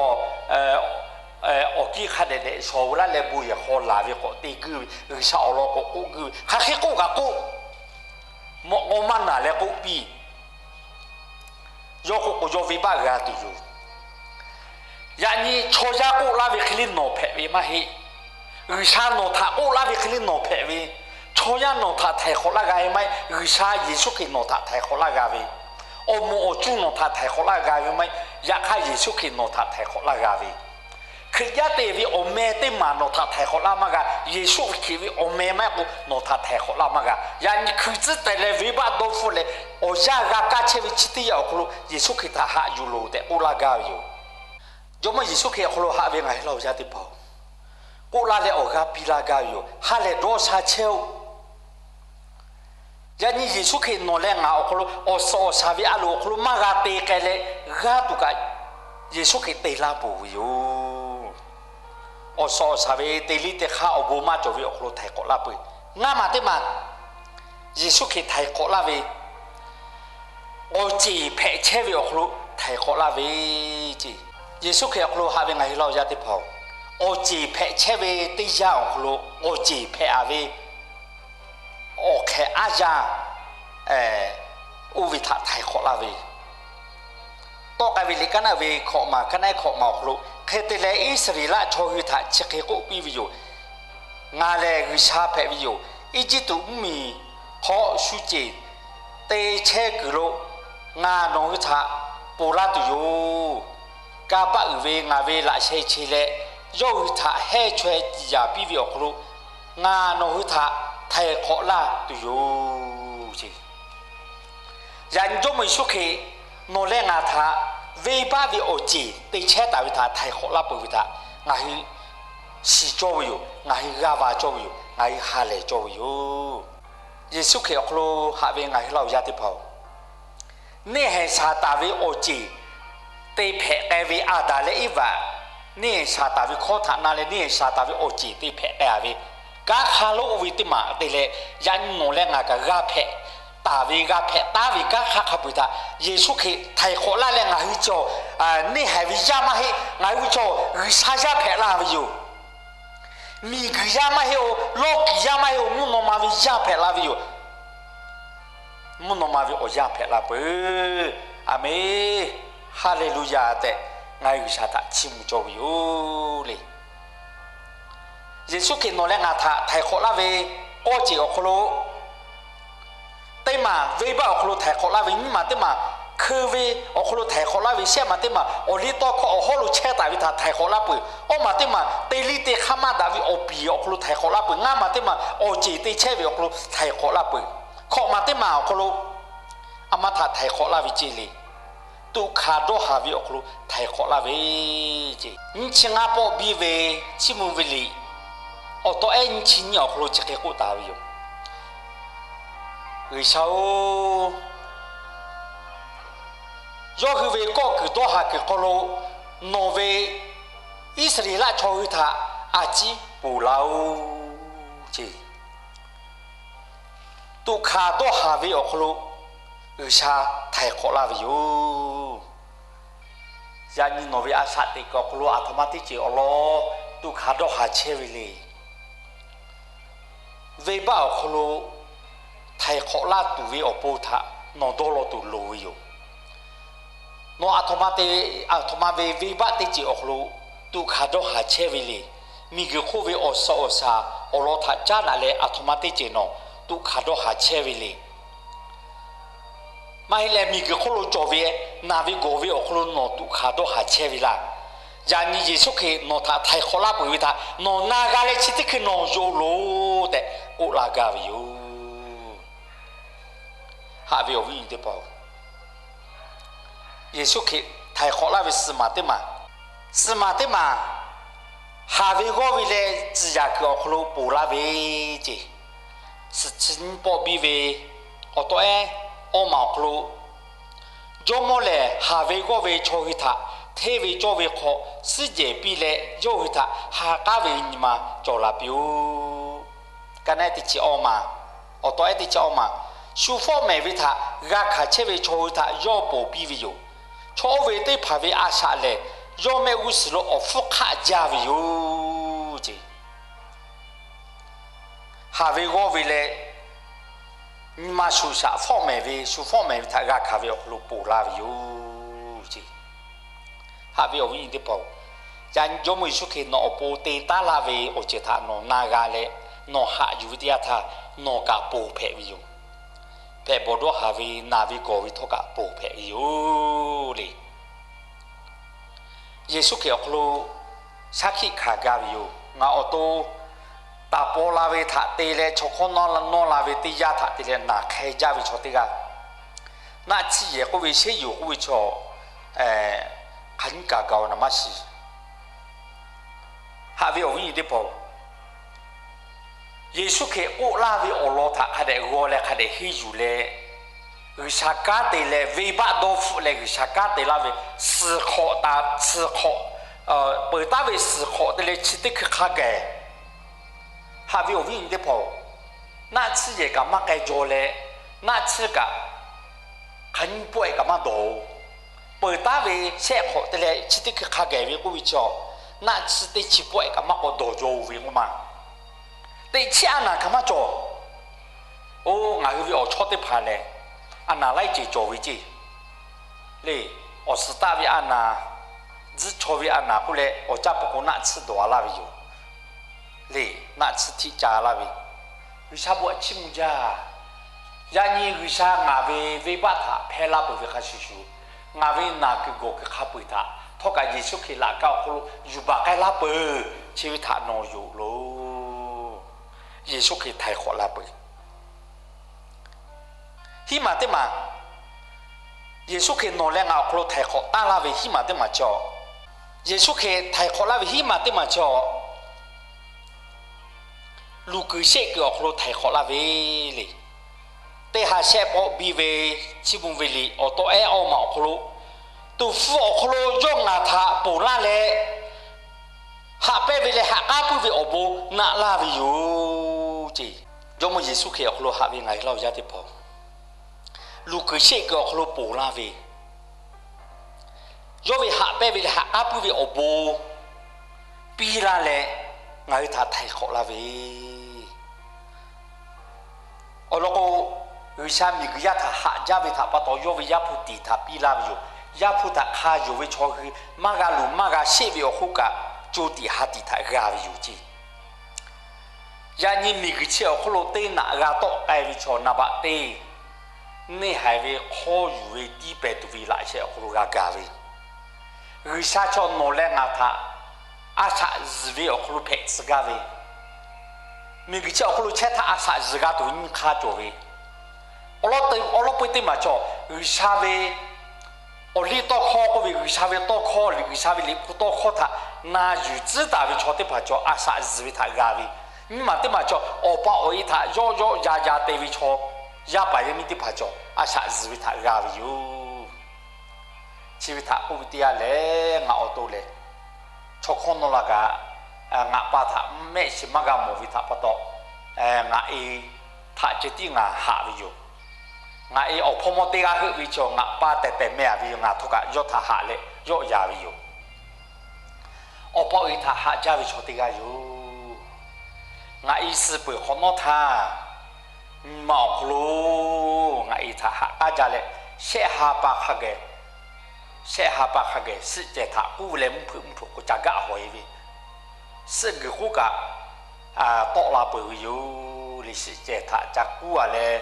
awˬ kiˇ hk'a dehꞈ dehꞈ shawˍ ve laˇ leh bon yehˬ hk'aw laˬ ve k'awꞈ te guiˇ ve, G'uiˬsha awˬ lawn k'awꞈ k'oˆ guiˇ ve, hk'aˬ hk'e k'oˆ kaꞈ k'oˆ, mawꞈ k'aw maˇ naˬ leh k'oˆ piˇ. Yawˇ k'oˆ k'o, yawˇ venˇbaˆ g'a tuˬ yoˬ. Yaꞈ nyi chaw yaˇ k'oˆ laˇ ve hk'e le nawˬ hpehꞈ ve maˇ heˆ. G'uiˬsha nawˬ htaꞈ k'oˆ laˇ ve hk'e le nawˬ hpehꞈ ve, chaw yaˇ nawˬ htaꞈ htaiˍ hk'awꞈ laˇ g'a ve maˇ heˆ. G'uiˬsha Yeˍsuˆ Hkriꞈ nawˬ htaꞈ htaiˍ hk'awꞈ laˇ g'a ve, awˬ moˍ awˬ cuˇ nawˬ htaꞈ htaiˍ hk'awꞈ laˇ g'a ve maˇ heˆ. Yaꞈ hk'aˇ, Yeˍsuˆ Hkriꞈ nawˬ htaꞈ htaiˍ hk'awꞈ laˇ g'a ve, Hkriꞈ yaˇ te ve awˬ meh teˇ maˬ nawˬ htaꞈ htaiˍ hk'awꞈ laˇ maˇ g'a. Yeˍsuˆ Hkriꞈ ve awˬ meh maˇ heˆ k'o nawˬ htaꞈ htaiˍ hk'awꞈ laˇ maˇ g'a. Yaꞈ nyi hkui tcuhˉ teh leh venˇbaˆ dawˇ hpfuhˆ leh, awˬ yanˇ g'a kaˇ chehˇ ve chi teˇ yanˇ awˬ hk'aw lo Yeˍsuˆ Hkriꞈ htaꞈ haꞈ yuˬ loˬ tehꞈ k'oˆ laˇ gaˇ ve yoˬ. Jawˇmawˇ Yeˍsuˆ Hkriꞈ awˬ hk'aw lo haꞈ ve ngaˬ hui laˇ awˬ yaˇ teˇ hpaˍ-oˬ, k'oˆ laˇ leh awˬ g'aˇ piˇ laˇ gaˇ ve yoˬ. Ha lehˬ dawˇ sha chehˇ-oˆ. Yaꞈ nyi Yeˍsuˆ Hkriꞈ nawˬ leh ngaˬ awˬ hk'aw lo awˬ suhˍ awˬ shaˍ ve a loˍ awˬ hk'aw lo maˇ g'a te k'ai leh, g'aˇ tuˬ kaꞈ Yeˍsuˆ Hkriꞈ te laˇ peuˬ ve yoˬ. Awˬ suhˍ awˬ shaˍ ve teˇ liˇ teˇ hk'aˇ awˬ bon maˇ cawˬ ve awˬ hk'aw lo htaiˍ hk'awꞈ laˇ peuˬ. Ngaˇ maˬ teˇ maˬ Yeˍsuˆ Hkriꞈ htaiˍ hk'awꞈ laˇ ve, awˬ ceˬ hpehꞈ chehˇ ve awˬ hk'aw lo htaiˍ hk'awꞈ laˇ ve ce. Yeˍsuˆ Hkriꞈ awˬ hk'aw lo haꞈ ve ngaˬ hui laˇ awˬ yaˇ teˇ hpaˍ-oˬ, awˬ ceˬ hpehꞈ chehˇ ve teˇ yanˇ awˬ hk'aw lo awˬ ceˬ hpehꞈ a ve awˬ hk'ehꞈ aˉ yanˇ oˇ ve htaꞈ htaiˍ hk'awꞈ laˇ ve, tawˆ k'ai ve liꞈ kaˉ naˆ ve hkawꞈ maˬ, kaˉ naˆ hkawꞈ maˬ awˬ hk'aw lo hk'e te leh Iˉsaˍreˍlaˆ chaw hui htaꞈ chi hk'e k'oˆ piˇ ve yoˬ. Ngaˬ lehˬ G'uiˬsha hpehꞈ ve yoˬ. Eˇjiˇtuꞈ mvuhˇmiˬ hk'awꞈ shu ceˬ te chehˇ kuiˬ lo ngaˬ nawˬ hui htaꞈ ponˬ laˇ tuˬ yoˬ. Kanˇ paˆ uiˍ ve ngaˬ ve laꞈ sheh che leh, yawˇ hui htaꞈ hehnˇ chaweh yaˍ piˇ ve awˬ hk'aw lo ngaˬ nawˬ hui htaꞈ htaiˍ hk'awꞈ laˇ tuˬ yoˬ. Yaꞈ nyi Jawˇmawˇ Yeˍsuˆ Hkriꞈ nawˬ leh ngaˬ htaꞈ venˇbaˆ ve awˬ ceˬ te chehˇ taˍ ve htaꞈ htaiˍ hk'awꞈ laˇ peuˬ ve htaꞈ ngaˬ hui shiˍ cawˇ ve yoˬ. Ngaˬ hui g'a va cawˇ ve yoˬ. Ngaˬ hui ha lehˬ cawˇ ve yoˬ. Yeˍsuˆ Hkriꞈ awˬ hk'aw lo haꞈ ve ngaˬ hui laˇ awˬ yaˇ teˇ hpaˍ-oˬ, neˇ haiˬ Saˍtanˍ ve awˬ ceˬ te hpehꞈ k'ai ve Aˍdanˍ leh Eˇvaꞈ, neˇ haiˬ Saˍtanˍ ve hkawˇ htaꞈ na leh neˇ haiˬ Saˍtanˍ ve awˬ ceˬ te hpehꞈ k'ai ve kanˉ hk'aˇ lonˉ oˇ ve teˇ maˬ te leh, yaꞈ nyi nawˬ leh ngaˬ kaꞈ g'a hpehꞈ taˍ ve, g'a hpehꞈ taˉ ve kanˉ hk'aˇ hk'a peu-eˬ htaꞈ Yeˍsuˆ Hkriꞈ htaiˍ hk'awꞈ laˇ leh ngaˬ hui chaw neˇ haiˬ ve yaˇ maˇ heˆ. Ngaˬ hui ve chaw G'uiˬsha yaˇ hpehꞈ la ve yoˬ. Miˬguiˬ yaˇ maˇ heˆ-oˬ, lawˇ kiˬ yaˇ maˇ heˆ-oˬ, mvuhˇ naw ma ve yaˇ hpehꞈ la ve yoˬ. Mvuhˇ naw ma ve awˬ yanˇ hpehꞈ la peuˬ. Aˍmenˇ. Haˍleˍluˍyaˍ tehꞈ ngaˬ hui G'uiˬsha htaꞈ chiˇ mvuh cawˇ ve yoˬ le. Yeˍsuˆ Hkriꞈ nawˬ leh ngaˬ htaꞈ htaiˍ hk'awꞈ laˇ ve k'awˇ ceˬ awˬ hk'aw lo teˇ maˬ venˇbaˆ awˬ hk'aw lo htaiˍ hk'awꞈ laˇ ve, nyiˇ maˬ teˇ maˬ hkeu ve awˬ hk'aw lo htaiˍ hk'awꞈ laˇ ve, shehˆ maˬ teˇ maˬ awˬliˇtawˇhkawˇ awˬ hawˉ lo chehˇ taˍ ve htaꞈ htaiˍ hk'awꞈ laˇ peuˬ. Awˇ maˬ teˇ maˬ teˇ liˇ teˇ hk'aˇ maˇ daꞈ ve awˬ piˍ awˬ hk'aw lo htaiˍ hk'awꞈ laˇ peuˬ. Ngaˇ maˬ teˇ maˬ awˬ ceˬ te chehˇ ve awˬ hk'aw lo htaiˍ hk'awꞈ laˇ peuˬ. Hkawꞈ maˬ teˇ maˬ awˬ hk'aw lo a ma htaꞈ htaiˍ hk'awꞈ laˇ ve ceˇ le. Tuꞈ hkanˍ dawˇ haˍ ve awˬ hk'aw lo htaiˍ hk'awꞈ laˇ ve ceˇ. Nyiˇ chi ngaˇ pawˆ biˇ ve Chiˇ mvuh ve liꞈ awˬ taw ehˉ nyiˇ chi nyiˇ awˬ hk'aw lo chi hk'e k'oˆ taˍ ve yoˬ. G'uiˬsha-oˬ, yawˇ hui ve kawˆ kuiˬ dawˇ haˍ kuiˬ hk'aw lo nawˬ ve Iˉsaˍreˍlaˆ chaw hui htaꞈ a ciˉ ponˬ laˇ-oˬ ceˇ. Tuꞈ hkanˍ dawˇ haˍ ve awˬ hk'aw lo G'uiˬsha htaiˍ hk'awꞈ laˇ ve yoˬ. Yaꞈ nyi nawˬ ve a shaꞈ teꞈ kuiˬ awˬ hk'aw lo aˬ htoꞈ ma teˇ ceuˬ awˬ lawn tuꞈ hkanˍ dawˇ haˍ chehˇ ve le. Venˇbaˆ awˬ hk'aw lo htaiˍ hk'awꞈ laˇ tuˬ ve awˬ pon htaꞈ nawˬ dawˇ law tuˬ loˍ ve yoˬ. Nawˬ aˬ htoꞈ ma te, aˬ htoꞈ ma ve venˇbaˆ teˇ ceuˬ awˬ hk'aw lo tuꞈ hkanˍ dawˇ haˍ chehˇ ve le. Miˬguiˬ hk'oˆ ve awˬ suhˍ awˬ shaˍ awˬ lawn htaꞈ caˉ daꞈ leh aˬ htoꞈ ma teˇ ceuˬ nawˬ tuꞈ hkanˍ dawˇ haˍ chehˇ ve le. Maˇ heˆ leh miˬguiˬ hk'oˆ lo cawˬ ve naˬ ve gawˬ ve awˬ hk'aw lo nawˬ tuꞈ hkanˍ dawˇ haˍ chehˇ ve laˇ. Yaꞈ nyi Yeˍsuˆ Hkriꞈ nawˬ htaꞈ htaiˍ hk'awꞈ laˇ peuˬ ve htaꞈ nawˬ na g'a leh chi teˇ hkui nawˬ yonˍ loˬ tehꞈ k'oˆ laˇ gaˇ ve yoˬ. Haꞈ ve awˬ viˉ nyi teˇ hpaˍ-oˬ, Yeˍsuˆ Hkriꞈ htaiˍ hk'awꞈ laˇ ve suhˍ maˬ teˇ maˬ, suhˍ maˬ teˇ maˬ haˍ ve g'awˇ ve leh tcuhˍ yaꞈ kuiˬ awˬ hk'aw lo ponˬ laˇ ve ceˇ. Suhˍ chi nyiˇ pawˆ biˇ ve awˬ taw ehˉ awˇ maˬ awˬ hk'aw lo Jawˇmawˇ lehˬ, haˍ ve g'awˇ ve chaw hui htaꞈ hteˇ ve cawˇ ve hk'aw suhˉ jehˬ piˇ leh, yawˇ hui htaꞈ ha k'aˉ ve nyi ma cawˬ la piˇ-oˆ. Ka naˉ teˇ chi awˇ maˬ, awˬ taw ehˉ teˇ chi awˇ maˬ, shu fawˆ mehˍ ve htaꞈ g'a hkanˍ chehˇ ve chaw hui htaꞈ yawˇ ponˬ piˇ ve yoˬ. Chaw oˇ ve teˇ hpaˍ ve a shaꞈ lehˬ, yawˇ mehˆ g'uˇ suhˍ lo awˬ hpfuhˇ hk'aˆ jaˇ ve yoˬ ceˇ. Haˍ ve g'awˇ ve leh nyi ma shuˍ shaꞈ fawˆ mehˍ ve, shu fawˆ mehˍ ve htaꞈ g'a hkanˍ ve awˬ hk'aw lo ponˬ laˇ ve yoˬ ceˇ. Haꞈ ve awˬ viˉ nyi teˇ hpaˍ-oˬ, yaꞈ nyi Jawˇmawˇ Yeˍsuˆ Hkriꞈ nawˬ awˬ pon te taˉ laˇ ve awˬ ceuˬ htaꞈ nawˬ na g'a leh, nawˬ haꞈ yuˬ ve teˇ yanˇ htaˇ, nawˬ kaꞈ ponˬ hpehꞈ ve yoˬ. Hpehꞈ bawˬ dawˇ haˍ ve naˬ ve gawˬ ve htawˇ kaꞈ ponˬ hpehꞈ ve yoˬ le. Yeˍsuˆ Hkriꞈ awˬ hk'aw lo shaˉ hkiˆ hkanˍ gaˇ ve yoˬ. Ngaˬ awˬ to taˍ paw la ve htaꞈ te leh chaw hk'awˇ nawˇ la ve teˇ yanˇ htaꞈ te leh naˬ hk'e jaˇ ve chaw teˇ g'aˇ, naˆ tsuhˇ yehˬ k'oˆ ve sheˉ yoˬ k'oˆ ve chaw, hk'aˬ nyiˇ kaꞈ gaˬ-oˬ naˍ maˇ shiˍ. Haꞈ ve awˬ viˉ nyi teˇ hpaˍ-oˬ, Yeˍsuˆ Hkriꞈ k'oˆ laˇ ve awˬ lawn htaꞈ hk'a dehꞈ g'aw leh hk'a dehꞈ henˇ yuˬ leh, G'uiˬsha kanˉ te leh venˇbaˆ dawˇ hpfuhˆ leh G'uiˬsha kanˉ te laˇ ve suhˍ hk'awꞈ taˍ suhˍ hk'awꞈ, peuˬ taˉ ve suhˍ hk'awꞈ te leh chi teˇ hkui hk'a gaˬ. Haꞈ ve awˬ viˉ nyi teˇ hpaˍ-oˬ, naˆ tsuhˇ yehˬ kaꞈ maˇ k'ai jaw leh, naˆ tsuhˇ kaꞈ hk'aˬ nyiˇ pawehˇ kaꞈ maˇ dawˬ-oˬ. Peuˬ taˉ ve shehˆ hk'awꞈ te leh chi teˇ hkui hk'a gaˬ ve k'oˆ ve chi, naˆ tsuhˇ teˇ chi pawehˇ kaꞈ maˇ k'awꞈ dawˬ jaw-oˬ ve k'oˆ ma. Teˇ chiˉ a naˬ kaꞈ maˇ cawˬ. Oˇ, ngaˬ hui ve awˬ chawˇ teˇ hpaˍ lehˬ, a naˬ laiˉ ceuˬ cawˬ ve ceˇ le. Awˬ suhˍ taˆ ve a naˬ, tzuhˇ chaw ve a naˬ k'oˆ leh awˬ caˇ peuˬ k'o naˆ tsuhˇ dawˬ a laˇ ve yoˬ le. Naˆ tsuhˇ htiˆ ca laˇ ve, G'uiˬsha bon chiˇ mvuh jaˇ. Yaꞈ nyi G'uiˬsha ngaˬ ve venˇbaˆ htaꞈ hpehˇ laˇ peuˬ ve hk'a shuˍ shuˍ, ngaˬ ve naˬ kuiˬ gawˬ kuiˬ hk'a peu-eˬ htaꞈ htawˇ kaꞈ Yeˍsuˆ Hkriꞈ laꞈ ka awˬ hk'aw lo yuˬ baˬ k'ai laˇ peuˬ. Chi ve htaꞈ nawˬ yonˍ loˬ. Yeˍsuˆ Hkriꞈ htaiˍ hk'awꞈ la peuˬ. Hiˉ maˬ teˇ maˬ, Yeˍsuˆ Hkriꞈ nawˬ leh ngaˬ awˬ hk'aw lo htaiˍ hk'awꞈ taˉ laˇ ve hiˉ maˬ teˇ maˬ chi a, Yeˍsuˆ Hkriꞈ htaiˍ hk'awꞈ laˇ ve hiˉ maˬ teˇ maˬ chi a, luˬ kuiˬ sheˆ kuiˬ awˬ hk'aw lo htaiˍ hk'awꞈ laˇ ve le. Teˇ ha shehˆ pawˆ biˇ ve Chiˇ mvuh ve liꞈ awˬ taw ehˉ awˇ maˬ awˬ hk'aw lo, tuˍ hpfuh awˬ hk'aw lo yawˇ ngaˬ htaꞈ ponˬ laˇ leh, haꞈ pehnˇ ve leh haꞈ k'aˉ puiˉ ve awˬ bon naꞈ laˇ ve yoˬ ce. Jawˇmawˇ Yeˍsuˆ Hkriꞈ awˬ hk'aw lo haꞈ ve ngaˬ hui laˇ ve yaˇ teˇ hpaˍ, luˬ kuiˬ sheˆ kuiˬ awˬ hk'aw lo ponˬ laˇ ve, yawˇ ve haꞈ pehnˇ ve leh haꞈ k'aˉ puiˉ ve awˬ bon piˇ laˇ leh, ngaˬ hui htaꞈ htaiˍ hk'awꞈ laˇ ve awˬ lawn k'o, G'uiˬsha miˬguiˬ yaˇ htaꞈ haꞈ jaˇ ve htaꞈ pa taw, yawˇ ve Yaˇ hpu tiˍ htaꞈ piˇ laˇ ve yoˬ. Yaˇ hpu htaꞈ hk'a yonˍ ve chaw hui maˇ g'a luˬ maˇ g'a sheˆ ve awˬ hk'oˆ kaꞈ, co tiꞈ ha tiꞈ htaꞈ g'a ve yoˬ ce. Yaꞈ nyi miˬguiˬ chi awˬ hk'oˆ lo teˇ naꞈ g'a tawˆ k'ai ve chaw naˍ baꞈ teˇ, neˇ haiˬ ve hk'awˇ yuˬ ve tiˇ pehˍ tuˬ ve laꞈ sheh awˬ hk'aw lo g'a gaˬ ve, G'uiˬsha chaw nawˬ leh ngaˬ htaꞈ a shaꞈ zuhˬ ve awˬ hk'aw lo hpehꞈ tcuh gaˇ ve, miˬguiˬ chi awˬ hk'oˆ lo chehˇ htaˇ a shaꞈ zuhˬ g'a tuˬ nyi hk'a cawˬ ve, awˬ lawn peuˇ teˇ maˬ chaw G'uiˬsha ve awˬ liˇ tawˇ hkawˇ k'oˆ ve, G'uiˬsha ve tawˇ hkawˇ liꞈ, G'uiˬsha ve liꞈ hpu tawˇ hkawˇ htaꞈ na yuˬ tcuhˉ taˍ ve chaw teˇ hpaˍ chaw a shaꞈ zuhˬ ve htaꞈ g'a ve, nyiˇ maˬ teˇ maˬ chaw awˬ pa awˬ e htaꞈ yawˆ yawˆ ya ya te ve chaw, yaˇ paˍ yaˇ miˇ teˇ hpaˍ chaw a shaꞈ zuhˬ ve htaꞈ g'a ve yoˬ. Chi ve htaꞈ k'oˆ ve teˇ yanˇ lehˬ, ngaˬ awˬ to lehˬ, chaw hkawˇ nawˇ la kaꞈ, ngaˬ pa htaꞈ mehˆ shiˍ maˇ g'a mawˬ ve htaꞈ pa taw, ngaˬ e htaꞈ ceh tiˉ ngaˬ haꞈ ve yoˬ. Ngaˬ e awˬ hpawˇ mawˇ teˇ g'aˇ heuˆ ve chaw ngaˬ pa tehˬ tehˬ meh a ve yoˬ. Ngaˬ htawˇ kaꞈ yawˇ htaꞈ haꞈ leh yawˆ ya ve yoˬ. Awˬ pa awˬ e htaꞈ haꞈ jaˇ ve chaw teˇ g'aˇ yoˬ. Ngaˬ e suh peuˬ hk'awꞈ nawˉ htaˇ, nyi ma awˬ hk'aw lo ngaˬ e htaꞈ haꞈ k'aˉ jaˇ leh, shehˆ ha pa hk'a geh, shehˆ ha pa hk'a geh suhˆ cehˬ htaꞈ k'uˉ leh mvuhˇ hpeuꞈ mvuhˇ hpeuꞈ k'o ca gaˆ hawˬ e ve, suhˆ guiˬ k'oˆ kaꞈ tawˆ la peuˬ ve yoˬ le. Suhˆ cehˬ htaꞈ ca k'uˉ a leh,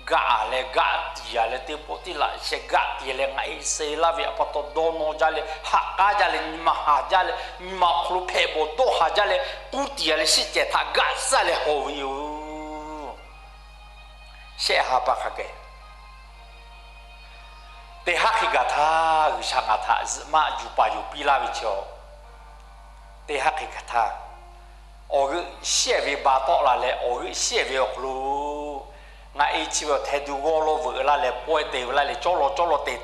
gaˆ a leh gaˆ tiˍ a leh, teˇ pawˆ teˇ laꞈ sheh gaˆ tiˍ leh, ngaˬ e suh laˇ ve htaꞈ pa taw dawˇ nawˇ jaˇ leh, haꞈ k'aˉ jaˇ leh, nyi ma haˍ jaˇ leh, nyi ma awˬ hk'aw lo hpehꞈ bawˬ dawˇ haˍ jaˇ leh, k'uˉ tiˍ a leh suhˆ cehˬ htaꞈ gaˆ suhˆ leh hawˬ ve yoˬ. Shehˆ ha pa hk'a geh, teˇ haˉ hk'e gaˬ htaˇ G'uiˬsha ngaˬ htaꞈ zuhꞈ maˆ yuˬ paˍ yuˬ piˇ laˇ ve chaw, teˇ haˉ hk'e gaˬ htaˇ, awˬ g'euˆ shehˆ ve ba tawˆ la leh, awˬ g'euˆ shehˆ ve awˬ hk'aw lo ngaˬ e chi ve awˬ hteh duˬ g'awˇ lawˇ veuꞈ laˇ leh, pawehˇ te ve laˇ leh, cawˇ law cawˇ law te,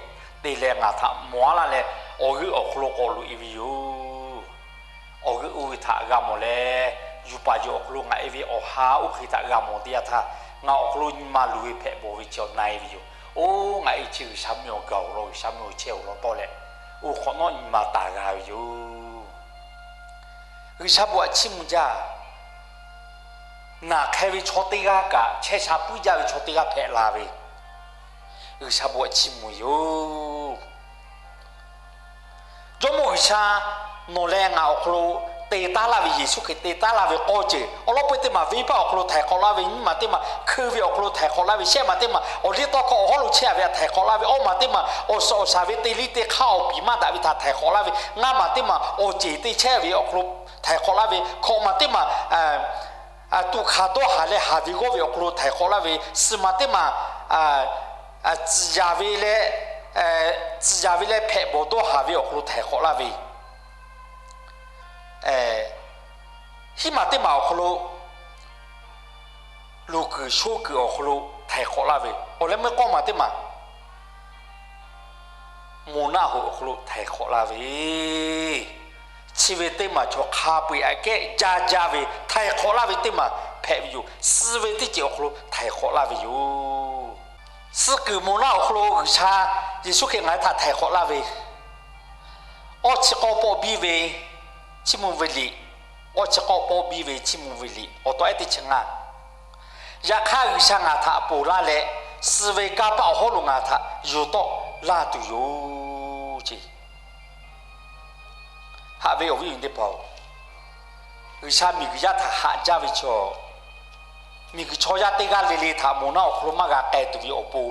te leh ngaˬ htaꞈ mawˬ a laˇ leh, awˬ g'euˆ awˬ hk'aw lo k'awꞈ loꞈ e ve yoˬ. Awˬ g'euˆ oˇ ve htaꞈ g'a mawˬ leh, yuˬ paˍ yuˬ awˬ hk'aw lo ngaˬ e ve awˬ ha oˇ hk'e htaꞈ g'a mawˬ teˇ yanˇ htaˇ, ngaˬ awˬ hk'aw lo nyi ma luˬ ve hpehꞈ bawˬ ve chi awˬ na e ve yoˬ. Oˇ, ngaˬ e chi G'uiˬsha mvuhˇ miˬ awˬ gaˬ awˬ lawn, G'uiˬsha mvuhˇ miˬ awˬ chehˇ awˬ lawn tawˆ leh, oˇ hk'awꞈ nawˉ nyi ma taˍ g'a ve yoˬ. G'uiˬsha bon aꞈ chiˇ mvuh jaˇ. Naˬ hk'e ve chaw teˇ g'aˇ kaꞈ, chehˇ sha puiˉ jaˇ ve chaw teˇ g'aˇ hpehꞈ la ve, G'uiˬsha bon aꞈ chiˇ mvuh yoˬ. Jawˇmawˇ G'uiˬsha nawˬ leh ngaˬ awˬ hk'aw lo te taˉ laˇ ve, Yeˍsuˆ Hkriꞈ te taˉ laˇ ve k'awˇ ceuˬ awˬ lawn peu teˇ maˬ venˇbaˆ awˬ hk'aw lo htaiˍ hk'awꞈ laˇ ve, nyiˇ maˬ teˇ maˬ hkeu ve awˬ hk'aw lo htaiˍ hk'awꞈ laˇ ve, shehˆ maˬ teˇ maˬ awˬ liˇ tawˇ hkawˇ awˬ hawˉ lo chehˇ a ve htaꞈ htaiˍ hk'awꞈ laˇ ve, awˇ maˬ teˇ maˬ awˬ suhˍ awˬ shaˍ ve te liˇ te hk'aˇ awˬ piˍ maˇ daꞈ ve htaꞈ htaiˍ hk'awꞈ laˇ ve, ngaˇ maˬ teˇ maˬ awˬ ceˬ te chehˇ ve awˬ hk'aw lo htaiˍ hk'awꞈ laˇ ve, hkawꞈ maˬ teˇ maˬ tuꞈ hk'aˬ dawˇ haˍ leh haˍ ve g'awˇ ve awˬ hk'aw lo htaiˍ hk'awꞈ laˇ ve, suhˍ maˬ teˇ maˬ tcuhˍ yaˍ ve leh, tcuhˍ yaˍ ve leh hpehꞈ bawˬ dawˇ haˍ ve awˬ hk'aw lo htaiˍ hk'awꞈ laˇ ve, hiˉ maˬ teˇ maˬ awˬ hk'aw lo, luˬ kuiˬ shoˇ kuiˬ awˬ hk'aw lo htaiˍ hk'awꞈ laˇ ve, awˬ leh meuˇ k'awˇ maˬ teˇ maˬ moˬ naˆ hoꞈ awˬ hk'aw lo htaiˍ hk'awꞈ laˇ ve, chi ve teˇ maˬ chaw hk'a peu-eˬ aꞈ kehˉ jaˇ jaˇ ve htaiˍ hk'awꞈ laˇ ve teˇ maˬ hpehꞈ ve yoˬ. Suh ve teˇ ceuˬ awˬ hk'aw lo htaiˍ hk'awꞈ laˇ ve yoˬ. Suh kuiˬ moˬ naˆ awˬ hk'aw lo G'uiˬsha Yeˍsuˆ Hkriꞈ ngaˬ hui htaꞈ htaiˍ hk'awꞈ laˇ ve, awˇ chi k'awˇ pawˆ biˇ ve Chiˇ mvuh ve liꞈ, awˇ chi k'awˇ pawˆ biˇ ve Chiˇ mvuh ve liꞈ awˬ taw ehˉ teˇ chi ngaˇ. Yaꞈ hk'aˇ, G'uiˬsha ngaˬ htaꞈ ponˬ laˇ leh, suh ve kanˇ paˆ awˬ hawˉ lo ngaˬ htaꞈ yuˬ tawˆ laˇ tuˬ yoˬ ce. Haꞈ ve awˬ viˉ awˬ nyi teˇ hpaˍ-oˬ, G'uiˬsha miˬguiˬ yaˇ htaꞈ haꞈ jaˇ ve chaw, miˬguiˬ chaw yaˇ teˇ g'aˇ le le htaꞈ moˍ naˆ awˬ hk'aw lo maˇ g'a k'ai tuˬ ve awˬ pon,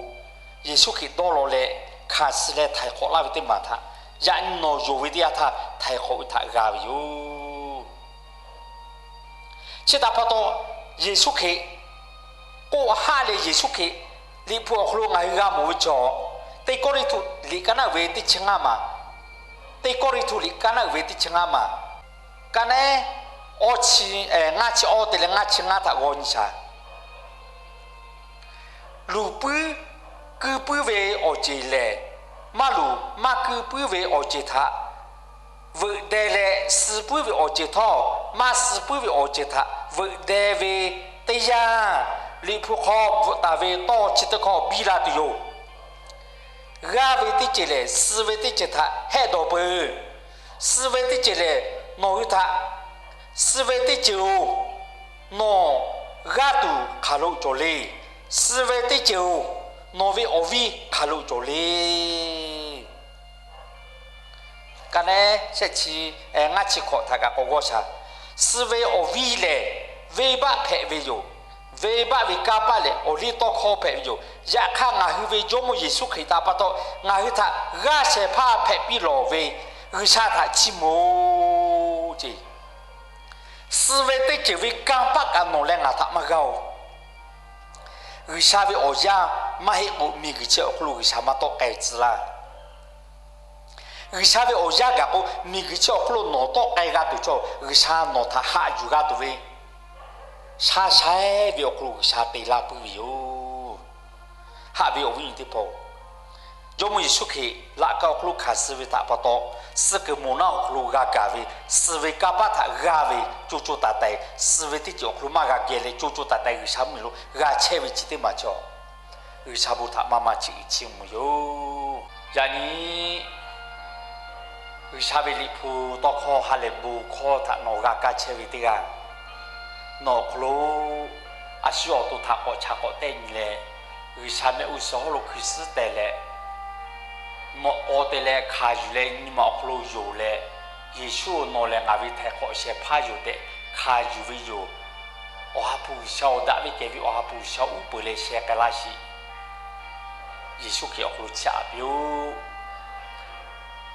Yeˍsuˆ Hkriꞈ dawˇ law leh hkanˍ suh leh htaiˍ hk'awꞈ laˇ ve teˇ maˬ htaꞈ yaꞈ nyi nawˬ yonˍ ve teˇ yanˇ htaˇ htaiˍ hk'awꞈ ve htaꞈ g'a ve yoˬ. Chi htaꞈ pa taw, Yeˍsuˆ Hkriꞈ k'oˆ haˆ leh Yeˍsuˆ Hkriꞈ Liꞈ hpu awˬ hk'aw lo ngaˬ hui g'a mawˬ ve chaw, Teˇ Kawˇrenˍhtuˆ liꞈ kaˇ naˆ uiˍ ve teˇ chi ngaˇ maˬ, Teˇ Kawˇrenˍhtuˆ liꞈ kaˇ naˆ uiˍ ve teˇ chi ngaˇ maˬ, kaˇ naˆ awˇ chi, ngaˇ chi awˇ te leh ngaˇ chi ngaˇ htaꞈ g'aw nyi shaˍ. Luˬ puiˉ kuiˇ puiˉ ve awˬ ceˬ lehˬ, maˇ luˬ maˇ kuiˇ puiˉ ve awˬ ceˬ htaꞈ veuꞈ deh leh, suh puiˉ ve awˬ ceˬ htawˇ maˇ suh puiˉ ve awˬ ceˬ htaꞈ veuꞈ deh ve teˇ yanˇ, Liꞈ hpu hk'aw bvuhꞈ taˍ ve tawˇ chi teˇ hkawˇ biˇ la tuˬ yoˬ. G'aˇ ve teˇ ceuˬ lehˬ, suh ve teˇ ceuˬ htaꞈ hehˆ dawˬ peuˬ. Suh ve teˇ ceuˬ lehˬ, nawˬ hui htaꞈ, suh ve teˇ ceuˬ-oˬ, nawˬ g'aˇ tuˬ hk'aˬ lo cawˬ le. Suh ve teˇ ceuˬ-oˬ, nawˬ ve awˬ viˇ hk'aˬ lo cawˬ le. Kaˇ naˆ shehˆ chi, ngaˇ chi hkawꞈ htaꞈ kaꞈ k'awꞈ g'awˇ shaˍ. Suh ve awˬ viˇ lehˬ, venˇbaˆ hpehꞈ ve yoˬ. Venˇbaˆ ve kanˇ paˆ lehˬ, awˬliˇtawˇhkawˇ hpehꞈ ve yoˬ. Yaꞈ hk'aˇ, ngaˬ hui ve Jawˇmawˇ Yeˍsuˆ Hkriꞈ htaꞈ pa taw, ngaˬ hui htaꞈ g'aˇ shehˍ hpaˇ hpehꞈ piˇ lawˬ ve G'uiˬsha htaꞈ chiˇ mvuh-oˬ ce. Suh ve teˇ ceuˬ ve kanˇ paˆ kaꞈ nawˬ leh ngaˬ htaꞈ maˇ g'aˇ-oˬ. G'uiˬsha ve awˬ yaˇ maˇ heˆ k'o, miˬguiˬ chi awˬ hk'aw lo G'uiˬsha maˇ tawˆ k'ai tcuh laˇ. G'uiˬsha ve awˬ yaˇ gaˬ k'o, miˬguiˬ chi awˬ hk'aw lo nawˬ tawˆ k'ai g'a tuˬ chaw, G'uiˬsha nawˬ htaꞈ haꞈ yuˬ g'a tuˬ ve, sha shaiˉ ve awˬ hk'aw lo G'uiˬsha te laˇ puiˉ ve yoˬ. Haꞈ ve awˬ viˉ awˬ nyi teˇ hpaˍ-oˬ, Jawˇmawˇ Yeˍsuˆ Hkriꞈ laꞈ ka awˬ hk'aw lo hkanˍ suh ve htaꞈ pa taw, suh kuiˬ moˍ naˆ awˬ hk'aw lo g'a gaˬ ve, suh ve kanˇ paˆ htaꞈ g'aˇ ve co co taiˍ taiˍ, suh ve teˇ ceuˬ awˬ hk'aw lo maˇ g'a geh leh co co taiˍ taiˍ G'uiˬsha mvuhˇmiˬ lo g'a chehˇ ve chi teˇ maˬ chaw, G'uiˬsha bon htaꞈ maˇ maˇ chiˇ uiˍ chiˇ mvuh yoˬ. Yaꞈ nyi G'uiˬsha ve Liꞈ hpu tawˇ hkawˇ ha lehˬ bon hkawˇ htaꞈ nawˬ g'a kaˇ chehˇ ve teˇ g'aˇ, nawˬ awˬ hk'aw lo a shu awˬ to htaꞈ k'awꞈ chaꞈ k'awꞈ tehˆ nyi leh, G'uiˬsha mehˆ g'uˇ suhˍ hawˉ lo hkui suhˉ teh leh, mawꞈ k'aw te leh hkanˍ yuˬ leh nyi ma awˬ hk'aw lo yonˍ leh, Yeˍsuˆ-oˬ, nawˬ lehˬ ngaˬ ve htaiˍ hk'awꞈ shehˍ hpaˇ yoˬ tehꞈ hkanˍ yuˬ ve yoˬ. Awˬ ha hpu G'uiˬsha-oˬ, daꞈ ve kehˬ ve Awˬ ha hpu G'uiˬsha uˉ peunˍ leh sheh k'ai laˇ sheˍ. Yeˍsuˆ Hkriꞈ awˬ hk'aw lo chiˇ aꞈ piˇ-oˆ.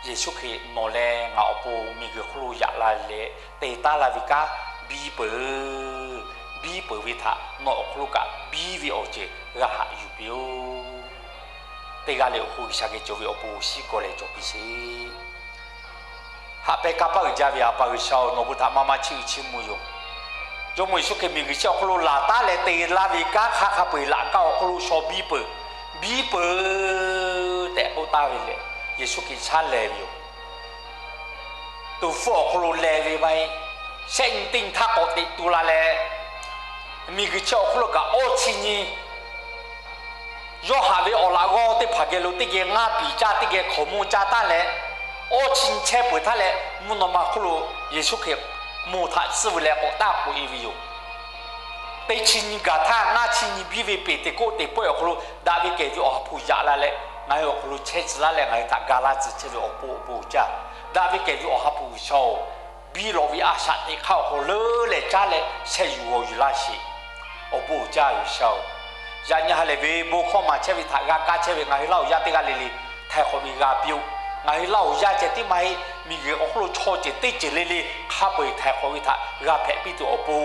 Yeˍsuˆ Hkriꞈ nawˬ leh ngaˬ awˬ pon miˬguiˬ hk'oˆ lo yaꞈ la leh te taˉ la ve kanˉ biˇ peuˬ. Biˇ peuˬ ve htaꞈ nawˬ awˬ hk'aw lo kaꞈ biˇ ve awˬ ceuˬ g'a haꞈ yuˬ piˇ-oˆ. Teˇ g'aˇ leh awˬ hk'oˆ G'uiˬsha geh cawˬ ve awˬ pon awˬ shinˉ k'awꞈ leh cawˬ piˇ sheˍ. Haꞈ pehnˇ kanˇ paˆ uiˍ jaˇ ve A pa G'uiˬsha-oˬ, nawˬ bon htaꞈ maˇ maˇ chiˇ uiˍ chiˇ mvuh yoˬ. Jawˇmawˇ Yeˍsuˆ Hkriꞈ miˬguiˬ chi awˬ hk'aw lo laˬ taˉ leh te laˇ ve kanˉ hk'a hk'a peu-eˬ laꞈ ka awˬ hk'aw lo shaw biˇ peuˬ, biˇ peuˬ tehꞈ k'oˆ taˍ ve lehˬ, Yeˍsuˆ Hkriꞈ shaˉ lehˬ ve yoˬ. Tuˍ hpfuhˇ awˬ hk'aw lo lehˬ ve maˇ heˆ. Shehˆ nyi teˇ nyi htaˇ k'awꞈ teꞈ tu la leh, miˬguiˬ chi awˬ hk'aw lo kaꞈ awˇ chi nyi yawˇ haꞈ ve awˬ laꞈ g'awˇ teˇ hpaˍ geh lo teˇ geh ngaˇ piˍ caˇ, teˇ geh hkaoˍmonˇ caˇ taˉ leh, awˇ chi nyi chehˇ peuˬ htaˇ leh, mvuhˇ naw ma hk'oˆ lo Yeˍsuˆ Hkriꞈ moˬ htaꞈ tsuhˇ ve leh k'awꞈ taˆ k'oꞈ e ve yoˬ. Teˇ chi nyi gaˬ htaˇ, ngaˇ chi nyi biˇ ve Peˍteˍkoˆteˍ pawehˇ awˬ hk'aw lo daꞈ ve kehˬ ve Awˬ ha hpu yaꞈ la leh, ngaˬ hui awˬ hk'aw lo chehˇ tcuh laˇ leh ngaˬ hui htaꞈ ga laˇ tcuh chehˇ ve awˬ pon awˬ bon uiˍ jaˇ. Daꞈ ve kehˬ ve Awˬ ha hpu G'uiˬsha-oˬ, biˇ lawꞈ ve a shaꞈ teꞈ hk'aˇ awˬ hk'aw lo leuˉ leh caˉ leh sheh yuˬ g'awˬ yuˬ laˇ sheˍ. Awˬ bon uiˍ jaˇ G'uiˬsha-oˬ, yaꞈ nyi ha lehˬ ve bon hkawˇ maˍ chehˇ ve htaꞈ g'a kaˇ chehˇ ve ngaˬ hui Laˇhuˍ yaˇ teˇ g'aˇ le le htaiˍ hk'awꞈ ve g'a piˇ-oˆ. Ngaˬ hui Laˇhuˍ yaˇ ceh tiˉ maˇ heˆ, miˬguiˬ awˬ hk'oˆ lo chaw ceuˬ teˇ ceuˬ le le hk'a peu-eˬ htaiˍ hk'awꞈ ve htaꞈ g'a hpehꞈ piˇ tuˬ awˬ pon,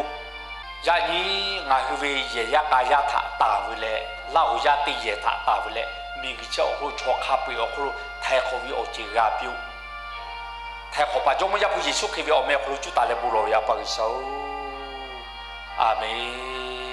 yaꞈ nyi ngaˬ hui ve yehˬ yaˇ k'a yaˇ htaꞈ taˍ ve leh, Laˇhuˍ yaˇ teˇ yehˬ htaꞈ taˍ ve leh, miˬguiˬ chi awˬ hk'oˆ lo chaw hk'a peu-eˬ awˬ hk'oˆ lo htaiˍ hk'awꞈ ve awˬ ceuˬ g'a piˇ-oˆ. Htaiˍ hk'awꞈ paˍ Jawˇmawˇ Yaˇ hpu Yeˍsuˆ Hkriꞈ ve awˬ meh awˬ hk'aw lo cuˇ taˍ leh bon lawˬ ve A pa G'uiˬsha-oˬ, Aˍmenˍ.